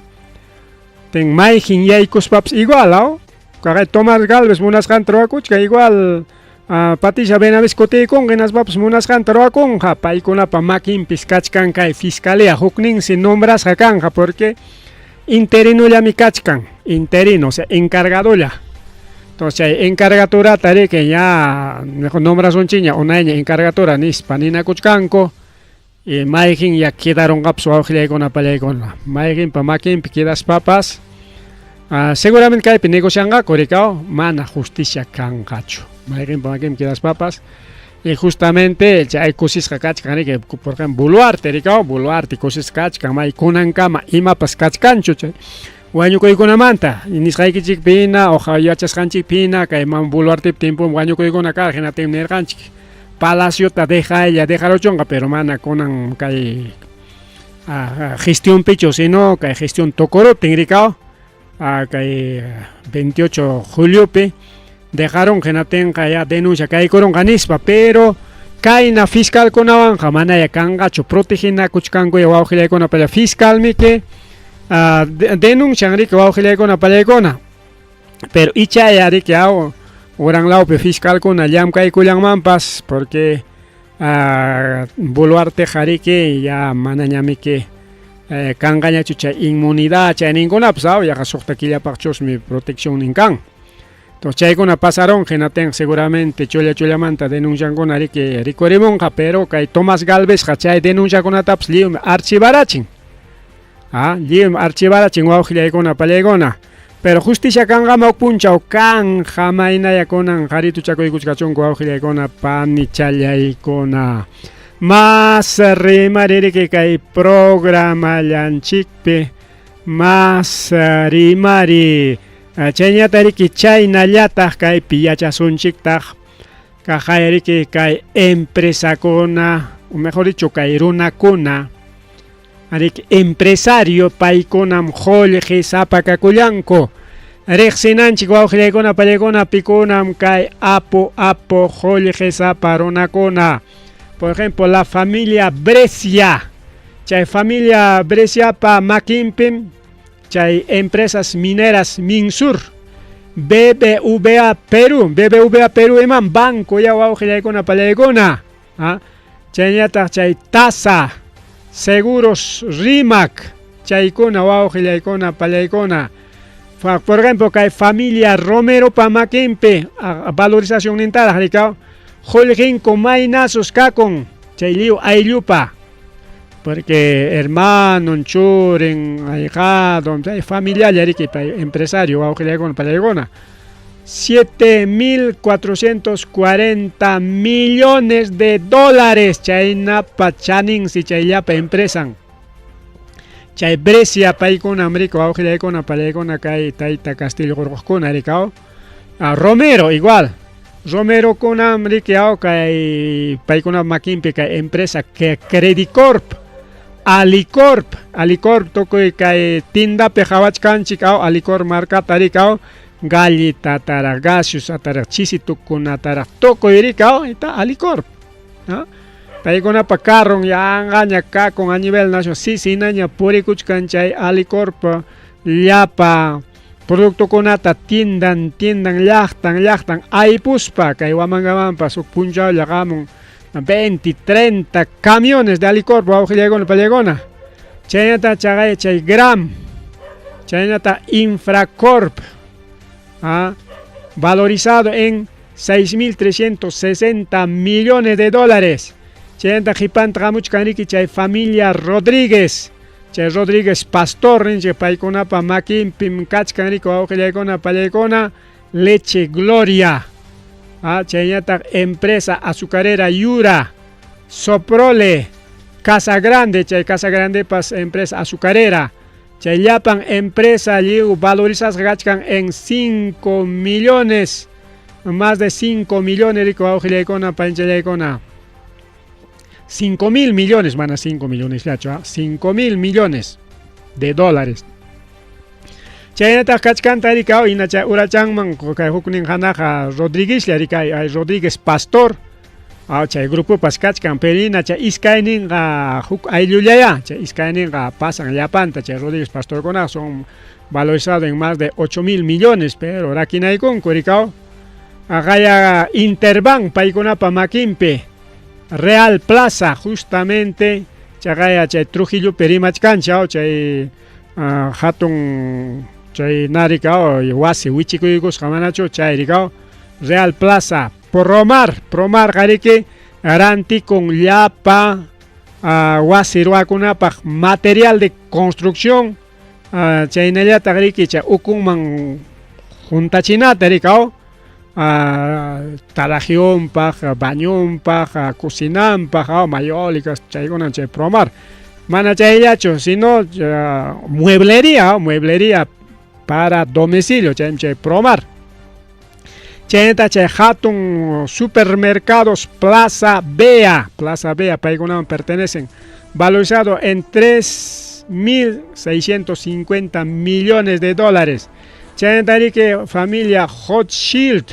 Ten mayqin yaykuspapas igual, kaqay Tomás Galvez munasqanta ruwakuchkan igual Patricia Benavides kutiykunqa hinaspapas munasqanta ruwakunqa, paykunapa makinpis kachkan kay fiscalía hukninsi nombrasqa kanqa porque interinollami kachkan, interino, o sea, encargadolla. Entonces chay encargaturata riki ya mejor nombrasunchikña unayña encargatura nispa ninakuchkanku. Y mayqin ya quedaronqapas wawqillaykuna pallaykuna, mayqinpa makinpi quedaspapas seguramente kaypi negocianqaku rikaw, mana justicia kanqachu mayqinpa makinpi quedaspapas. Y justamente chay kusisqa kachkan riki, por ejemplo Boluarte rikaw, Boluarte kusisqa kachkan may kunankama imapas kachkanchu chay wañukuykunamanta nisqaykichikpina oja yachasqanchikpina kay mama Boluartepa tiempon wañukuykuna karqa, hinaptinmi nirqanchik Palaciota dejaylla dejaruchunqa, pero mana kunan kay gestionpichu, sino kay gestión tukuruptin rikaw, kay 28 juliopi dejaron hinaptinqa ya denuncia kaykurunqa nispa, pero kayna fiscalkunawanqa manaya kanqachu, proteginakuchkanku wawqillaykuna palla fiscalmiki denuncian riki wawqillaykuna pallaykuna, pero ichaya riki uran lawpi fiscalkuna llamkaykullanmanpas, porque Boluarteqa riki ya manañamiki kanqañachu chay inmunidad chayninkunapas yaqa suqta killapaqchusmi protección nin kan. Entonces chaykuna pasaron hinatin seguramente chulla chullamanta denunciankuna riki rikurimunqa, pero kay Tomás Galvezqa chay denunciakunatapas lliwmi archivarachin. Lliwmi archivarachin wawqillaykuna pallaykuna. Pero justicia kanqama huk punchaw kanja maynaya kunan qarituchakuykuchkachunku wawqillaykuna panichallaykuna. Mas rimaririki kay programallanchikpi, mas rimari chayñatariki chaynallataq kaypi yachasunchiktaq kaqayriki kay empresakuna, o mejor dicho kay runakuna, ariki empresario paykunam qullqi sapakakullanku. Riqsinanchik wawqillaykuna pallaykuna pikunam kay apu apu qullqi sapa runakuna. Por ejemplo, la familia Brescia. Chay familia Bresciapa makinpim chay empresas mineras Minsur, BBVA Perú, BBVA Perú iman banco ya wawqillaykuna pallaykuna. Chaynataq chay tasa, seguros Rimac, chaykuna wawqillaykuna pallaykuna. Por ejemplo, kay familia Romero pa makinpi valorización nintaraq rikaw, qullqinku maynasus kakun chay lliw ayllupa. Porque hermano, churin, ahijado, chay familialla riki pay empresario wawqillaykuna pallaykuna. 7.440 millones de dólares chaynapa chaninsi chayllapa empresan. Chay Brescia paykuna riko wawqillaykuna pallaykuna kay tayta Castillo qurquqkuna rikaw. Romero igual. Romero kunam riki aw kay paykuna makinpi kay empresa que Credicorp, Alicorp, Alicorp tukuy kay tindapi qhawachkanchik aw Alicorp markata rikaw, galletataraq, gaseosataraq, chisitukunataraq tukuy rikaw, ita Alicorp. Paykunapa carron yanqaña kakun a nivel nacional, sisinaña purikuchkan chay Alicorp llapa productokunata tindan, tindan, llaqtan, llaqtan aypuspa kay Huamangamanpas huk punchawlla qamun 20, 30 camiones de Alicorp wawqillaykuna pallaykuna. Chaynata chaqay chay Gram, chaynata Infracorp, valorizado en 6.360 millones de dólares. Chaynata qhipanta qamuchkan riki chay familia Rodríguez, chay Rodríguez Pastor ninchik paykunapa makinpim kachkan riki wawqillaykuna pallaykuna, Leche Gloria, chaynataq empresa azucarera Yura, Soprole, Casa Grande, chay Casa Grandepas empresa azucarera, chay llapan empresa lliw valorizasqa kachkan en 5 millones, más de 5 millones riki wawqillaykuna panchallaykuna. 5.000 millones, van a 5 millones, llachu, 5.000 millones de dólares. Chaynataq kachkanta rikaw, ina chay urachanman kay huknin hanaqa Rodríguez rikay, ay Rodríguez Pastor, chay grupopas kachkan, pero ina chay iskayninqa huk ayllullaya, chay iskayninqa pasan llapanta, chay Rodríguez Pastorkuna son valorizados en más de 8.000 millones, pero rakinaykunku rikaw. Aqaya Interbank paykunapa makinpi, Real Plaza justamente, chaqaya chay Trujillopi rimachkanchik, chay hatun chay narikaw wasi wichikuykusqa manachu chay rikaw, Real Plaza, Promar, Promar qariki rantikun llapa wasi ruwakunapaq material de construcción, chaynallataq riki chay ukunman juntachinata rikaw, talajionpaq, bañonpaq, cocinanpaq, mayólicas, chaykuna chay Promar. Mana chayllachu, sino mueblería, mueblería para domicilio, chay chay Promar. Chaynata chay hatun supermercados Plaza Vea, Plaza Vea, paykunaman pertenecen, valorizado en 3.650 millones de dólares. Chaynata riki familia Rothschild,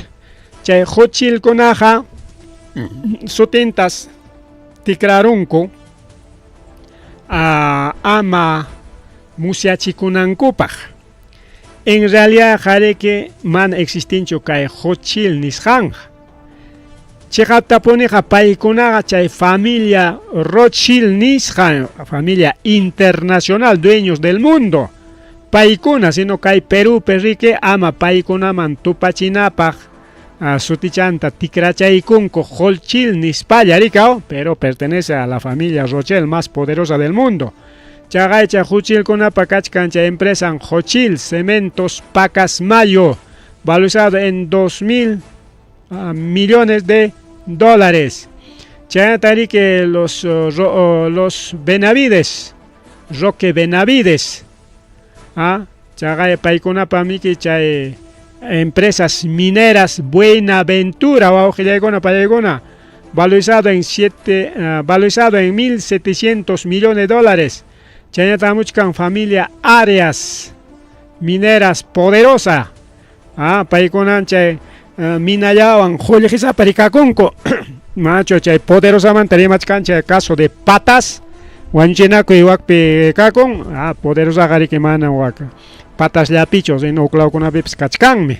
chay Rothschild kunaqa sutintas tikrarunku ama musyachikunankupaq. En realidad qariki mana existinchu kay Rothschild nisqanqa. Chiqaptapuniqa paykunaqa chay familia Rothschild nisqan, familia internacional, dueños del mundo. Paykuna, sino kay Perúpi riki ama paykunaman tupachinapaq sutichanta tikrachaykunku Holchil nispalla rikaw, pero pertenece a la familia Rochel más poderosa del mundo. Chaqaycha Huchilkunapa kachkan chay empresa Hochil Cementos Pacasmayo, valorizado en 2.000 millones de dólares. Chaynata los Benavides, Roque Benavides, chaqay paykunapa miki chay empresas mineras Buenaventura, wawqillaykuna pallaykuna, valorizado en 1.700 millones de dólares. Chaynata hamuchkan familia Arias, mineras poderosa, paykunan chay minallawan qullqisapa rikakunku. Macho chay poderosamanta rimachkan chay caso de Patas, wañuchinakuy wakpi kakun, poderosaqa riki mana wak Patasllapichu, sino huklawkunapipas kachkanmi,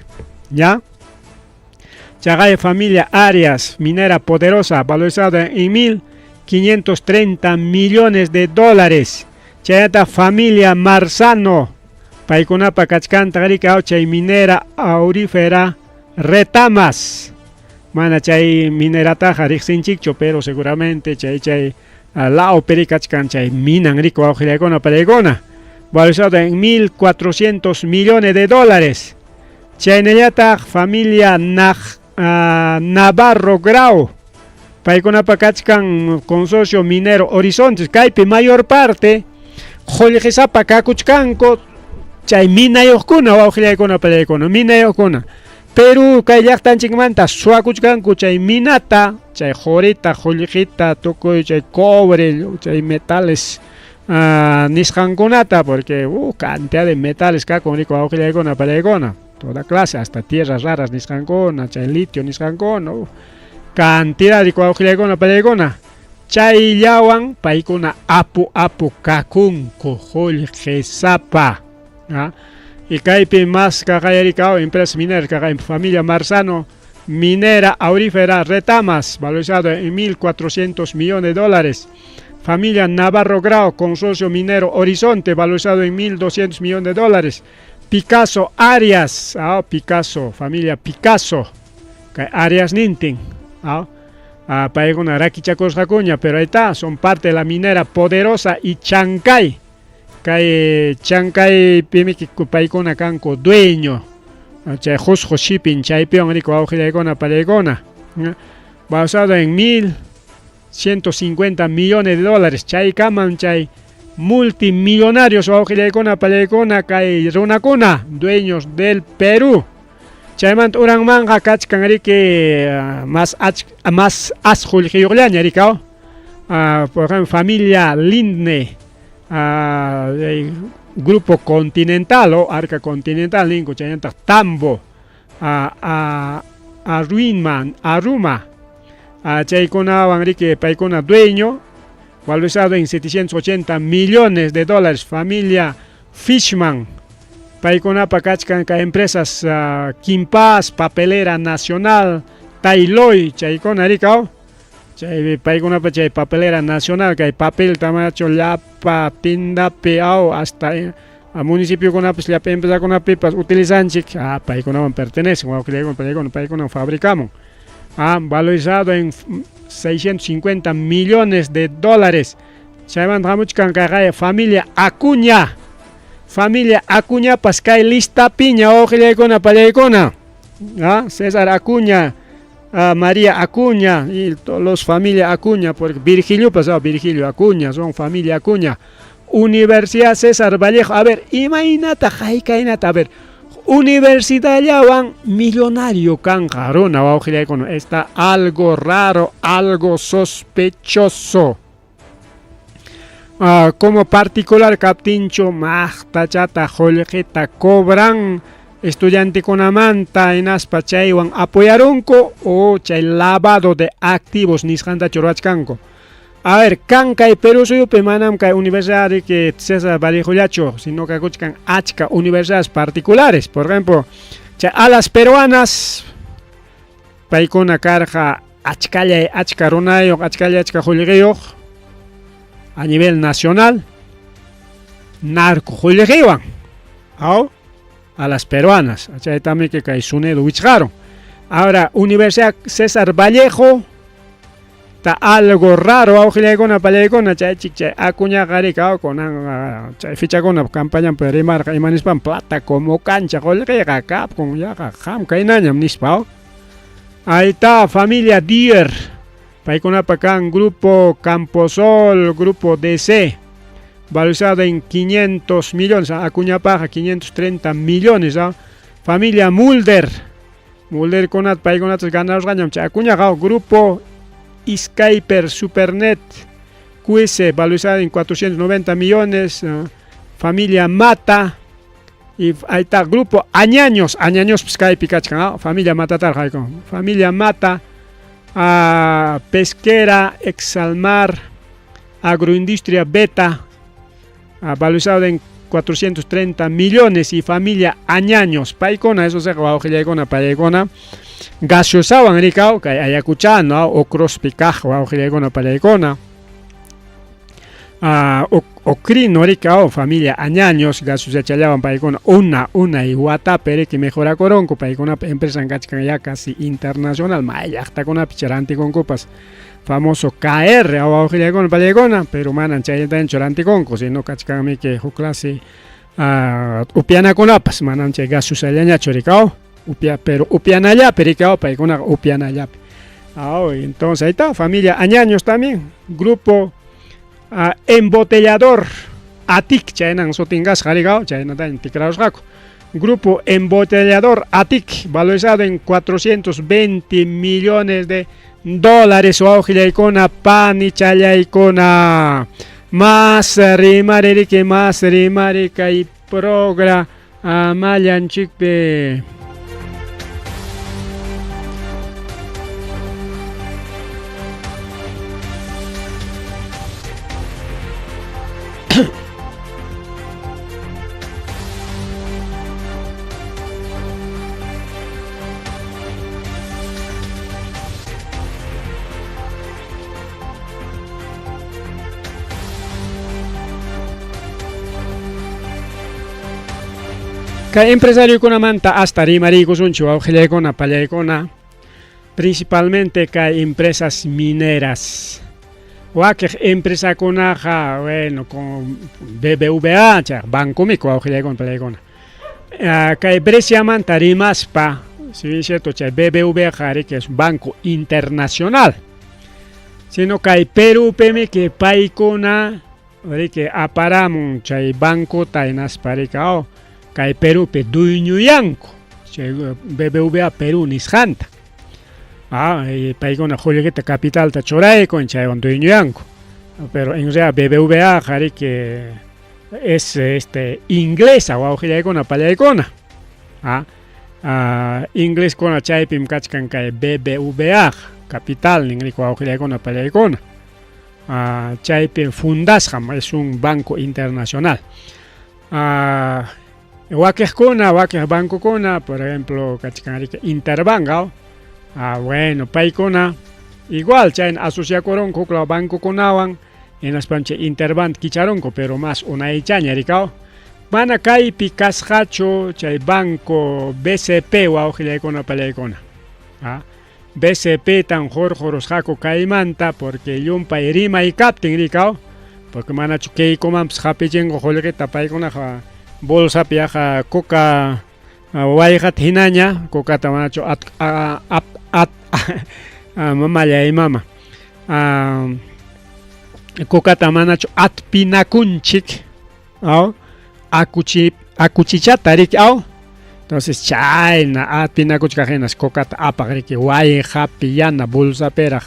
¿ya? Chaqay familia Arias, minera poderosa, valorizada en 1.530 millones de dólares. Chaynata familia Marzano, paykunapa kachkanta riki chay minera aurífera Retamas. Mana chay minerataqa riqsinchikchu, pero seguramente chay lawpi kachkan chay minan riki wawqillaykuna pallaykuna, valorizado en 1.400 millones de dólares. Chaynallataq familia Navarro Grau, paykunapa kachkan consorcio minero Horizontes. Kaypi mayor parte qullqisapa kakuchkanku chay minayuqkuna wawqillaykuna pallaykuna, minayuqkuna. Perú kay llaqtanchikmanta suwakuchkanku chay minata, chay qurita, qullqita, tukuy chay cobre, chay metales nisqankunata, porque cantidad de metales kakun riki wawqillaykuna pallaykuna, toda clase, hasta tierras raras nisqankuna, chay litio nisqankuna, cantidad riki wawqillaykuna pallaykuna. Chayllawan paykuna apu apu kakunku qullqisapa. Y kaypi más kaqayarikaw empresas mineras, kaqay familia Marzano, minera aurífera Retamas, valorizado en 1.400 millones de dólares. Familia Navarro Grau, consorcio minero Horizonte, valorizado en 1.200 millones de dólares. Picasso Arias, Picasso, familia Picasso, Arias Nintin, paykuna rakichakusqakuña, pero ahí está, son parte de la minera poderosa y Chancay. Kay Chancay pimiki paykuna kanku dueño, chay Qusqu Shipping, chaypiwan riki wawqillaykuna pallaykuna, basado en 1.150 millones de dólares. Chaykaman chay multimillonarios wawqillaykuna pallaykuna kay runakuna, dueños del Perú. Chaymanta uranmanqa kachkan riki más más as qullqiyuqllaña rikaw. Por ejemplo, familia Lindne, Grupo Continental o Arca Continental ninku, chaynataq Tambo, Arruinman, Aruma, chaykunawan riki paykuna dueño, valorizado en 780 millones de dólares. Familia Fishman, paykunapa kachkan kay empresas Quimpas, Papelera Nacional, Tailoy, chaykuna rikaw. Chay paykunapa chay Papelera Nacional, kay papel tamacho llapa tindapi aw hasta a municipiokunapas llapa empresakunapipas utilizanchik, paykunaman pertenecen wawqillaykuna paykuna, paykunan fabricamun. Valorizado en 650 millones de dólares. Chaymanta hamuchkan kay familia Acuña. Familia Acuñapas kay listapiña wawqillaykuna pallaykuna. César Acuña, María Acuña y los familia Acuña, porque Virgilio pasado, Virgilio Acuña, son familia Acuña. Universidad César Vallejo, a ver, imaynata haykaynata, a ver, universidad llawan millonario kanja runa wawqillaykuna, está algo raro, algo sospechoso. Como particular kaptinchu maqtachata qullqita cobran estudiantekunamanta hinaspa chaywan apoyarunku o chay lavado de activos nisqantachu ruwachkanku. A ver, kan kay Perú suyupi manam kay universidad que César Vallejollachu, sino que kakuchkan achka universidades particulares. Por ejemplo, chay Alas Peruanas, paykuna karqa achkallay achka runayuq, achkallay achka qullqiyuq a nivel nacional, narco qullqiwan. Aw? A las peruanas. Chaytamiki kay SUNEDU wichqarun. Ahora, Universidad César Vallejo, ta algo raro awqillaykuna pallaykuna chay chik chay Acuñaqa riki aw kunan chay fichakuna campañanpi rimarqa ima nispan plata como cancha qullqiqa kapkun yaqa qam kaynañam nispa aw. Ahí está familia Dier, paykunapa kan grupo Camposol, grupo DC, valorizado en 500 millones, Acuñapaqa 530 millones, aw. Familia Mulder, Mulderkunata paykunatas ganarusqañam chay Acuñaqa, grupo Skyper Supernet, QS, valorizado en 490 millones, familia Mata, y ahí está, grupo Añaños, Añaños pues kaypi kachkan, familia Matatarqa ayku, familia Mata, Pesquera, Exalmar, Agroindustria Beta, valorizado en 430 millones, y familia Añaños, paykuna, eso se wawqillaykuna, pallaykuna, gaseosawan rikaw, kay Ayacuchano, Ocrospi kaq wawqillaykuna, pallaykuna, Ocrino rikaw, familia Añaños, gaseosachallawan paykuna, una watapi riki mejorakuronku, paykunapa empresa kachkan ya casi internacional, may llaqtakunapi rantikunkupas, famoso KR, wawqillaykuna, pallaykuna, pero manan chayllatañachu rantikunku, sino kachkanmiki huk clase upianakunapas, manan chay gaseosallañachu rikaw, upia, pero upianallapi rikaw, paykunaqa upianallapi. Entonces ahí está, familia Añaños también, grupo embotellador ATIC, chaynan sutingasqa rikaw, chaynataña tikrarusqaku. Grupo embotellador ATIC, valorizado en 420 millones de dólares, wawqillaykuna, panichallaykuna. Más rimari riki, más rimari kay programallanchikpi. Kay empresariokunamanta hasta rimariykusunchik wawqillaykuna, pallaykuna, principalmente kay empresas mineras. Wakiq empresakunaqa, bueno, con BBVA, chay bancomiku wawqillaykuna, pallaykuna. Kay Bresciamanta rimaspa, si bien cierto, chay BBVA riki es un banco internacional, sino kay Perupimi que paykuna riki aparamun chay bancota hinaspa riki, aw, kay Perupi dueñoyanku chay BBVA Perú nisqanta. Paykuna qullqita capitalta churaykun chaywan dueñoyanku. Pero en realidad BBVA riki es inglesa wawqillaykuna, pallaykuna. Ingleskuna chaypim kachkan kay BBVA capital nin riki wawqillaykuna, pallaykuna. Chaypi fundasqam, es un banco internacional. Wakiqkuna, wakiq bancokuna, por ejemplo, kachkan riki Interbank, bueno, paykuna igual chayna asociakurunku huklaw bancokunawan, hinaspan chay Interbank kicharunku, pero más unaychaña rikaw. Mana kaypi kasqachu chay banco BCP wawqillaykuna, pallaykuna. BCP tan hurqurusqaku kaymanta porque llumpay rimay kaptin rikaw, porque manachu kaykumanpas hapichinqa qullqita paykunaqa bolsapi yaqa coca wayqata hinaña, cocata manachu mamallay mama. Cocata manachu atpinakunchik, aw, akuchichata riki, aw. Entonces chayna atpinakuchkaq hinas cocata apaq riki wayqapi yana bolsapiraq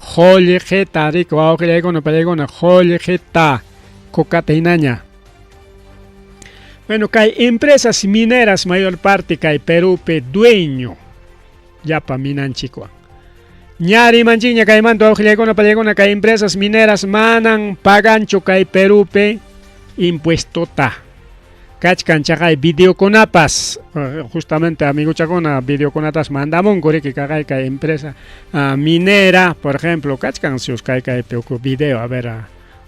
qullqita riki wawqillaykuna, pallaykuna, qullqita cocata hinaña. Bueno, kay empresas mineras mayor parte kay Perupi dueño llapa minanchikwan. Ña rimanchikña kaymanta wawqillaykuna, pallaykuna, kay empresas mineras manan paganchu kay Perupi impuestota. Kachkan chaqay videokunapas, justamente amiguchakuna videokunatas mandamunku riki kaqay kay empresa minera, por ejemplo, kachkan sius kay kaypi uku video, a ver,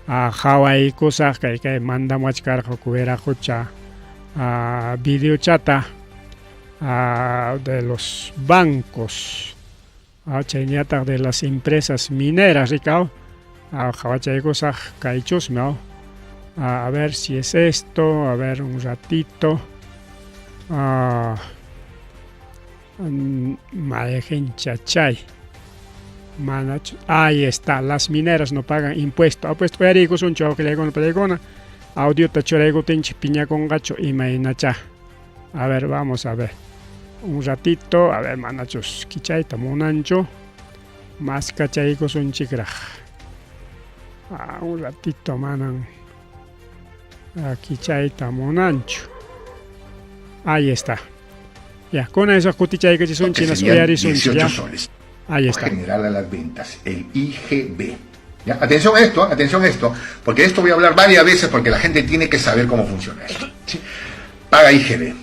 hawaykusaq kay kay mandamuwachkarqa uku Verajucha Videochata de los bancos, chayñataq de las empresas mineras, rikaw. Qhawachaykusaq kaychusmi, a ver si es esto, a ver un ratito. Mayqincha chay. Manachu. Ahí está, las mineras no pagan impuesto. Pues uyariykusunchu, wawqillaykuna, pallaykuna. Audiota churaykutinchik piñakunqachu imaynacha. A ver, vamos a ver. Un ratito, a ver, manachus kichayta munanchu. Maskachaykusunchikraq. Un ratito manan kichayta munanchu. Ahí está. Ya, con eso kutichaykuchisunchik, que serían uyarisunchik, 18 ya. soles. Ahí está. General a las ventas, el IGB. ¿Ya? Atención a esto, atención a esto, porque de esto voy a hablar varias veces porque la gente tiene que saber cómo funciona esto. ¿Sí? Paga IGB.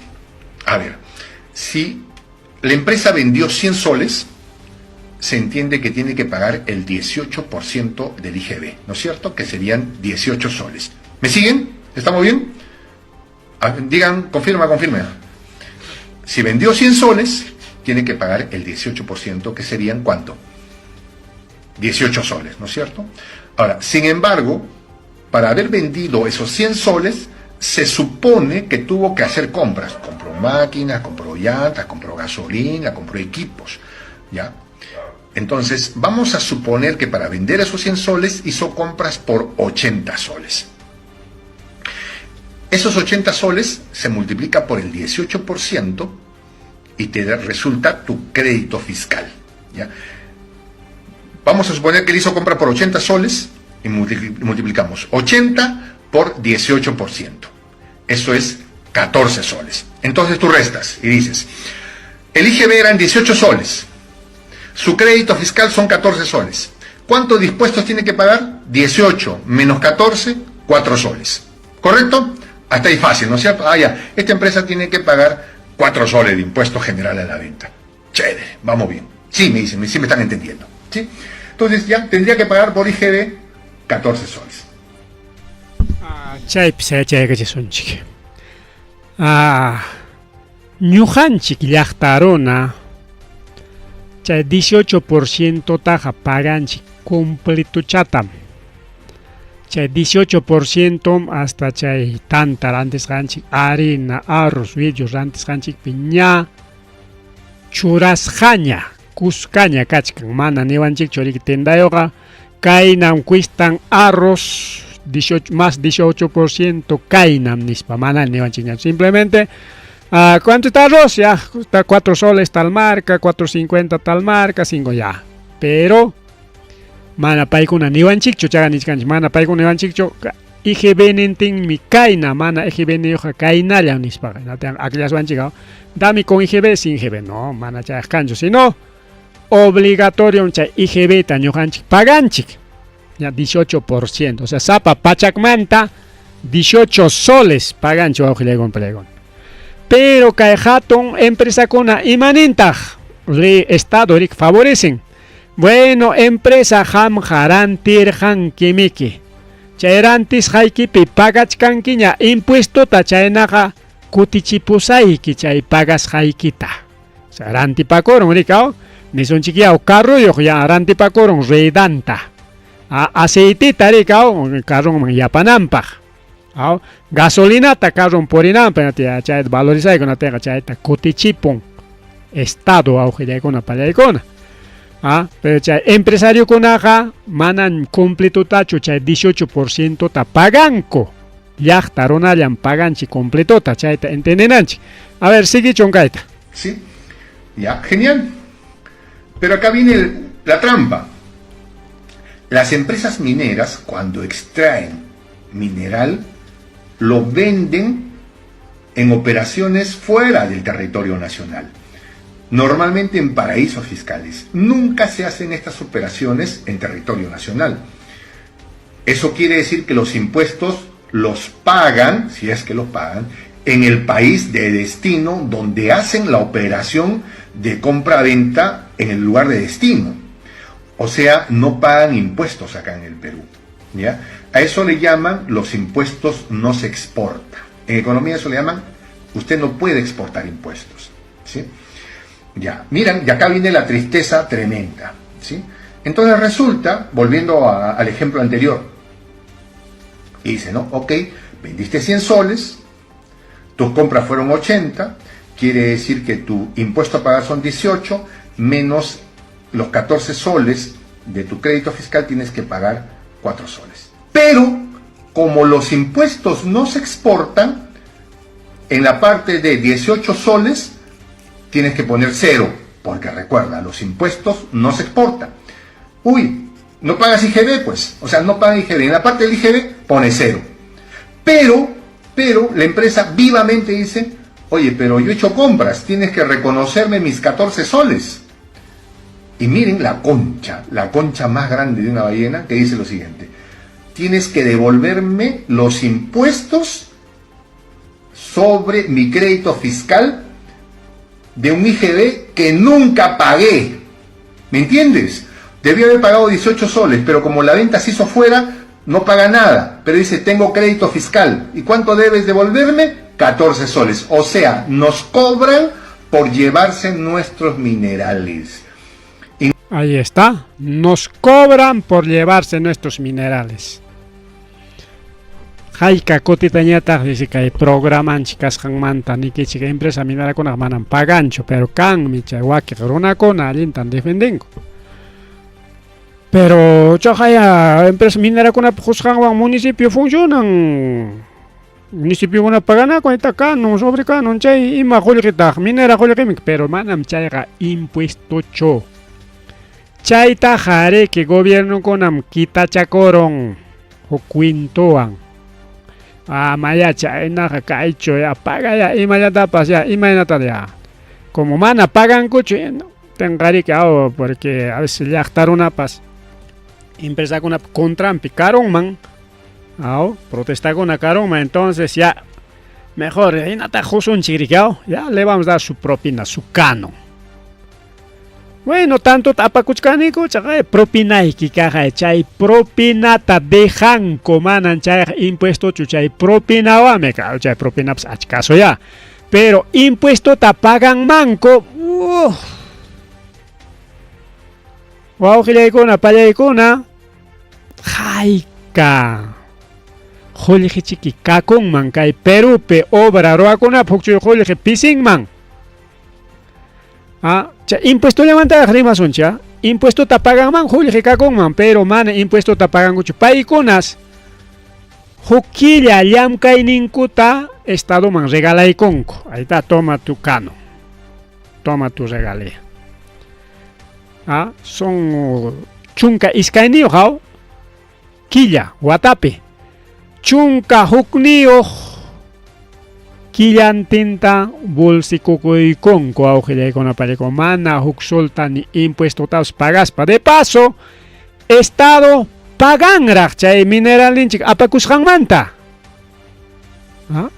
A ver, si la empresa vendió 100 soles, se entiende que tiene que pagar el 18% del IGB, ¿no es cierto? Que serían 18 soles. ¿Me siguen? ¿Estamos bien? Digan, confirma, confirma. Si vendió 100 soles, tiene que pagar el 18%, que serían ¿cuánto? 18 soles, ¿no es cierto? Ahora, sin embargo, para haber vendido esos 100 soles, se supone que tuvo que hacer compras. Compró máquinas, compró llantas, compró gasolina, compró equipos, ¿ya? Entonces, vamos a suponer que para vender esos 100 soles hizo compras por 80 soles. Esos 80 soles se multiplica por el 18% y te resulta tu crédito fiscal, ¿ya? Vamos a suponer que él hizo compra por 80 soles y multiplicamos 80 por 18%. Eso es 14 soles. Entonces tú restas y dices, el IGB eran 18 soles. Su crédito fiscal son 14 soles. ¿Cuántos impuestos tiene que pagar? 18 menos 14, 4 soles. ¿Correcto? Hasta ahí fácil, ¿no es cierto? Ah, ya. Esta empresa tiene que pagar 4 soles de impuesto general a la venta. Chévere, vamos bien. Sí, me dicen, sí me están entendiendo. ¿Sí? Entonces ya tendría que pagar por IGB 14 soles. Chaypi sayachaykachisunchik. Ñuqanchik llaqta runa chay 18% taqa paganchik completuchatam. Chay 18% hasta chay tanta rantisqanchik, harina, arroz, vidrios rantisqanchikpi ña churasqaña, kuskaña kachkan, mana niwanchikchu riki tendayuqa kaynam cuestan arroz 18 más 18% kaynam nispa, mana niwanchikñachu. Simplemente, ¿cuánto está arroz? Ya, está 4 soles tal marca, 4.50 tal marca, 5 ya. Pero mana paykuna niwanchikchu, chaqa nichkanchik, mana paykuna niwanchikchu, IGB nintinmi kayna, mana IGB niyuqqa kaynalla nispaqa. Akllashwanchik, dame con IGB, sin IGB, no, mana chayaq kanchu, sino obligatorio chay IGB ta ñuqanchik paganchik. Ya 18%, o sea, sapa pachakmanta 18 soles paganchik, wawqillaykuna, pallaykuna. Pero kay hatun empresakuna imanintaq ley Estado rik favorecen. Bueno, empresa qamqa rantirqankimiki. Chay rantisqaykipi pagachkankiña impuestota, chaynaqa kutichipusayki chay pagasqaykita. O sea, rantipakurun rikaw, nisunchik yaw carruyuq ya rantipakurun ruedanta. Aceitita rikaw carrunman yapananpaq. Aw, gasolinata carrun purinanpaq, chayta valorizayku natinqa chayta kutichipun Estado, wawqillaykuna, pallaykuna. Pero chay empresariokunaqa manan completutachu chay 18% ta paganku. Llaqta runallam paganchik completota, chayta entendenanchik. A ver, sigue kayta. Sí, ya, genial. Pero acá viene la trampa. Las empresas mineras, cuando extraen mineral, lo venden en operaciones fuera del territorio nacional. Normalmente en paraísos fiscales. Nunca se hacen estas operaciones en territorio nacional. Eso quiere decir que los impuestos los pagan, si es que los pagan, en el país de destino donde hacen la operación de compra-venta en el lugar de destino. O sea, no pagan impuestos acá en el Perú, ¿ya? A eso le llaman los impuestos no se exportan. En economía eso le llaman Usted no puede exportar impuestos. ¿Sí? Ya, miran, y acá viene la tristeza tremenda. ¿Sí? Entonces resulta, volviendo al ejemplo anterior, y dice, ¿no? Ok, vendiste 100 soles, tus compras fueron 80, quiere decir que tu impuesto a pagar son 18, menos los 14 soles de tu crédito fiscal tienes que pagar 4 soles. Pero, como los impuestos no se exportan, en la parte de 18 soles tienes que poner 0, porque recuerda, los impuestos no se exportan. Uy, no pagas IGB, pues, o sea, no paga IGB. En la parte del IGB pone 0. Pero la empresa vivamente dice, oye, pero yo he hecho compras, tienes que reconocerme mis 14 soles. Y miren la concha más grande de una ballena, que dice lo siguiente: tienes que devolverme los impuestos sobre mi crédito fiscal de un IGB que nunca pagué. ¿Me entiendes? Debía haber pagado 18 soles, pero como la venta se hizo fuera, no paga nada. Pero dice, tengo crédito fiscal. ¿Y cuánto debes devolverme? 14 soles. O sea, nos cobran por llevarse nuestros minerales. Y ahí está. Nos cobran por llevarse nuestros minerales. Hayka kutitañataq dice kay programanchik kasqanmanta nikichik empresa minerakunaq manam paganchu, pero kanmi chay wakiq runakuna allintan defendenku. Pero chaqaya empresa minerakunap qusqanwan municipio funcionan. Municipio paganaku ahí canon, sobre canon, chay ima qullqitaq minera qullqimi, pero manam chayqa impuestochu. Chaytaqa ariki gobiernokunam kitachakurun huk cuentowan. Amaya chaynaqa kaychu ya pagaya imallatapas ya imaynata ya. Como mana pagankuchu tenqariki aw porque a veces llaqta runapas empresakunap contranpi karunman, aw protestakuna karunman, entonces ya mejor hinataq qusunchik riki aw ya le vamos a dar su propina, su canon. Bueno, tanto apakuchkaniku chaqay propinayki kaqay chay propinata dejanku manan chayqa impuestochu chay propinawanmi chay propinapas achkaso ya. Pero impuestota paganmanku wawqillaykuna pallaykuna hayka qullqichiki kakunman kay Perupi obra ruwakunapaq huk qullqi pisinman. Ah, chay impuestollamantaq rimasunchik, impuestota paganman qullqi kakunman, pero mana impuestota pagankuchu. Paykunas huk killa llamkayninkuta estadoman regalaykunku. Ahí está, toma tu canon. Toma tu regalía. Ah, son 12 aw killa watapi. 11 killantinta bolsikukuykunku awqillaykuna pallaykuna mana huk solta ni impuestotapas pagaspa. De paso, Estado paganraq chay mineralninchik apakusqanmanta. ¿Ah?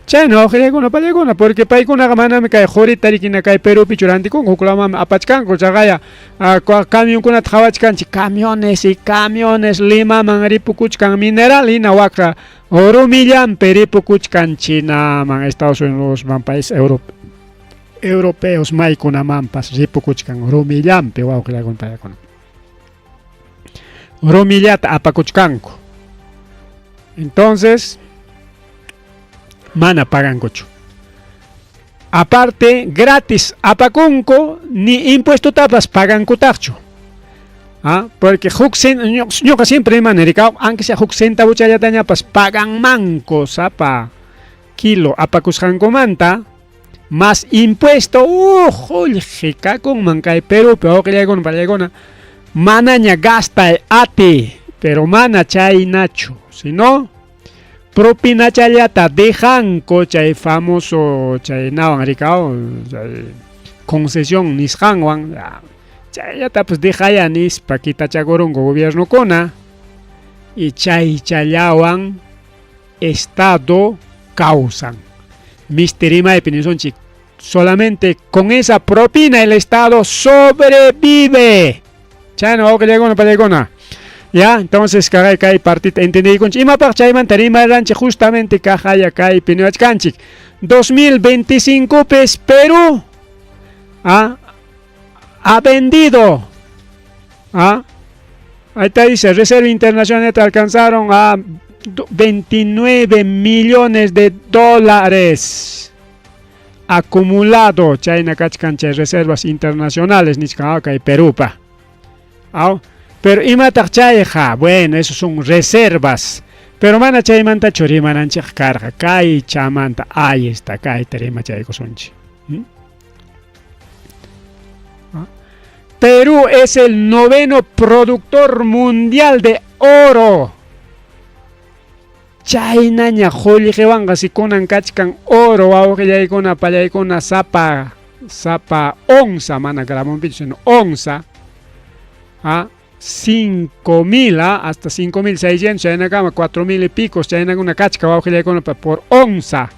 Chayna wawqillaykuna pallaykuna porque paykunaqa manami kay qurita rikina kay Perupichu rantikunku huklamanmi apachkanku chaqaya camionkunata qhawachkanchik camiones y camiones Limaman ripukuchkan mineral hina waka rumillanpi ripukuchkan Chinaman, Estados Unidosman, país europeos maykunamanpas ripukuchkan rumillanpi wawqillaykuna pallaykuna. Rumillata apakuchkanku. Entonces, mana pagankuchu. Aparte, gratis apakunku, ni impuestotapas pagankutaqchu. Ah, porque huk ñuqa siempre rimani rikaw, aunque sea huk centavochallatañapas paganmanku sapa kilo apakusqankumanta, más impuesto, qullqi kakunman kay Perupi wawqillaykuna pallaykuna, manaña gastay ati, pero mana chaynachu, sino propinachallata dejanku chay famoso chaynawan rikaw, chay concesión nisqanwan, chayllatapas dejaya nispa kitachakurunku gobiernokuna y chaychallawan Estado kawsan. Misti rimaypi nisunchik, solamente con esa propina el Estado sobrevive. Chayna wawqillaykuna pallaykuna. Ya, entonces kaqay kay partita entendiykunchik. Imapaq chaymanta rimaranchik justamente kaqaya kaypi niwachkanchik. 2025 pis Perú ha vendido, ahí está, dice, Reserva Internacional alcanzaron a 29 millones de dólares acumulado chayna kachkan chay reservas internacionales nichkan kay Perúpa. Pero imataq chayqa, bueno, esos son reservas. Pero mana chaymantachu rimananchik karqa, kay chamanta, ahí está, kayta rimachaykusunchik. Perú es el noveno productor mundial de oro. Chaynaña qullqiwanqa si kunan kachkan oro wawqillaykuna pallaykuna sapa sapa onza, mana gramonpichu, sino onza, 5.000, hasta 5.600, chaynakama 4.000 y picos, chaynakuna kachka wawqillaykuna por onza.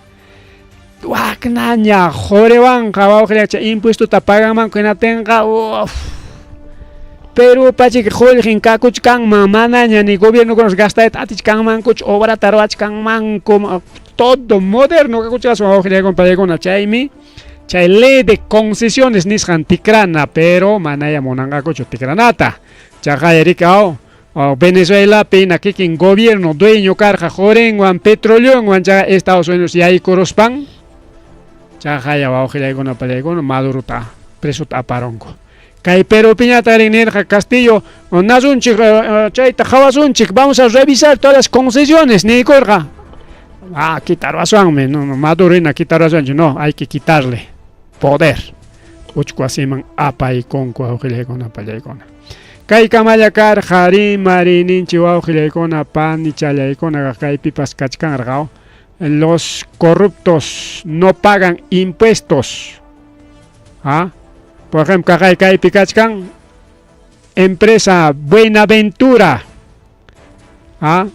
Waknaña quriwanqa wawqillay impuestota paganmanku hinatinqa, uf. Perú pachik qullqin kakuchkanman, manaña ni gobierno gastayta atichkanmankuchu, obrata ruwachkanmanku, todo moderno kakuchkasun wawqillaykuna pallaykuna, chaymi chay ley de concesiones nisqan tikrana, pero manaya munanqakuchu tikranata. Chaqay rikaw Venezuelapi na kikin gobierno dueño karqa qurinwan petroleowan chay Estados Unidos yaykuruspan chaqaya wawqillaykuna pallaykuna Madurota presota aparunku. Kay Perupiñata nirqa Castillo, nasunchik chayta qhawasunchik, vamos a revisar todas las concesiones niykurqa. Ah, quitarwaswanmi, no, Maduro hina quitarwaswanchik, no, hay que quitarle poder. Uchku wasiman apaykunku wawqillaykuna pallaykuna. Kay kamalla karqa rimarininchik wawqillaykuna panichallaykuna kaypipas kachkanrqa. Los corruptos no pagan impuestos. ¿Ah? Por ejemplo, kay kaypi kachkan empresa Buenaventura. ¿Ah?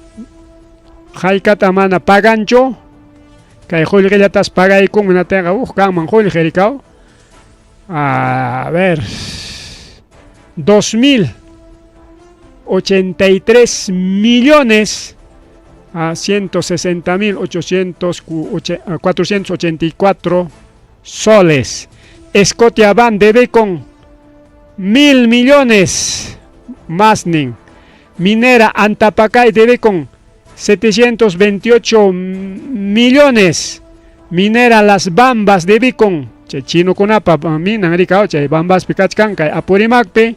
Haykata mana paganchu. Kay qullqillatas pagaykun hinatinqa uj kanman qullqi rikaw. A ver, 2.083 millones a 160.800, 484 soles. Scotiabank debe con 1.000 millones más nin. Minera Antapacay debe con 728 millones. Minera Las Bambas debe con chay chinokunapa minan rikaw chay Bambaspi kachkan kay Apurímacpi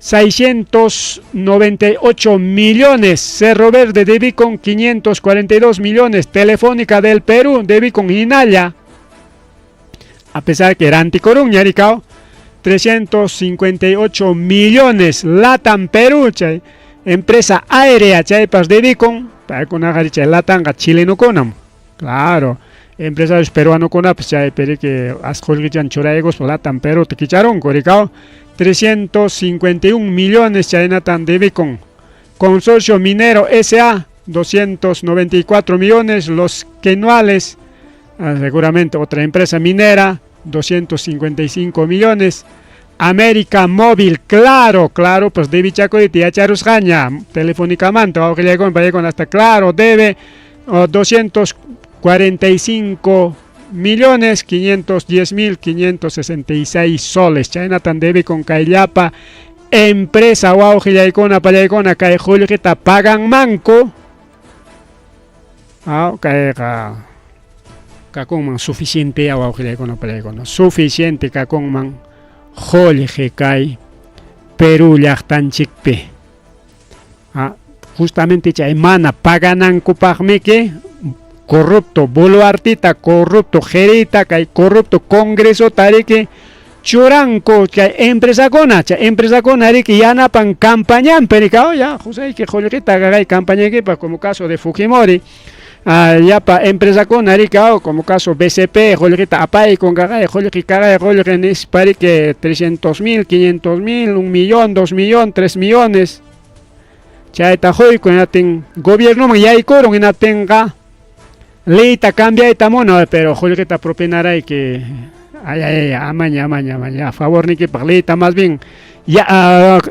698 millones. Cerro Verde debe con 542 millones. Telefónica del Perú debe con Hinalla, a pesar que era anticoruña, rikaw, 358 millones. Latam Perú, chay empresa aérea chaypas debe con paykunaqa chay Latamqa chilenokunam, claro, empresarios peruanokunapas chaypi riki as qullqichan churaykuspa Latam Perúta kicharunku rikaw, 351 millones chaynatan debe con. Consorcio Minero SA 294 millones. Los Quenuales, seguramente otra empresa minera, 255 millones. América Móvil, claro, claro, pues debe chakurita yacharusqaña, telefónicamente, con hasta claro, debe 245 millones 510 mil 566 soles. Chaynatan debe con kayllapa empresa wawqillaykuna pallaykuna kay qullqita paganmanku. Kayqa kakunman suficiente wawqillaykuna pallaykuna, suficiente kakunman qullqi kay Perú llaqtanchikpi. Justamente chay mana paganankupaqmiki corrupto Boluartita, corrupto Jerita, kay corrupto Congreso tariki churanku chay empresakuna, chay empresakuna riki yanapan campañanpi rikaw, ya, José que qullqita kay campañaykipaq, como caso de Fujimori. Llapa empresakuna rikaw, como caso BCP, qullqita apaykun kaqay, qullqi kaqay, qullqi nispa riki 300 mil, 500 mil, 1 millón, 2 millón, 3 millones. Chayta quyku hinatin gobiernoman yaykurun hinatinqa leyta cambiayta muna, pero qullqita propinarayki, ay, ay, ay, amaña, amaña, amaña, a favor nikipaq leyta más bien Ya,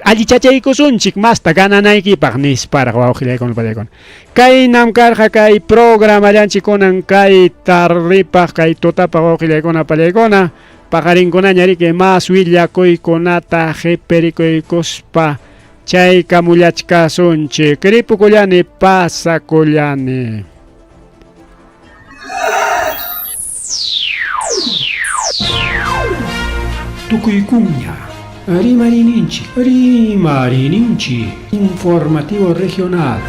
allichachaykusunchik masta gananaykipaq nisparaq wawqillaykuna pallaykuna. Kaynam karqa kay programallanchikunan kay tardipaq kay tutapaq wawqillaykuna pallaykuna paqarinkunaña riki mas willakuykunata qhiperikuykuspa chaykamullachkasunchik. Ripukullani pasakullani. Tukuykunña Rimarininchik, Rimarininchik, Informativo Regional.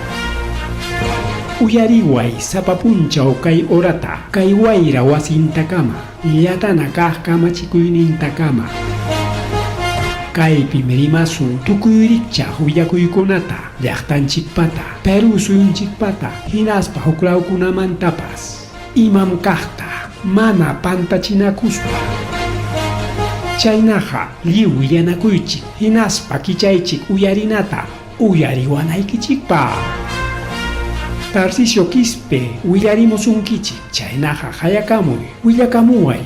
Uyariway sapa punchaw kay horata, kay wayra wasintakama, llatana kaq kamachikuynintakama. Kaypim rimasun tukuy rikchaq willakuykunata, llaqtanchikpata, Perú suyunchikpata, hinaspa huklawkunamantapas. Imam kaqta, mana pantachinakuspa. Chaynaqa lliw willanakuychik, hinaspa kichaychik uyarinata, uyariwanaykichikpaq. Tarcisio Quispe willarimusunkichik, chaynaqa hayakamuy, willakamuway.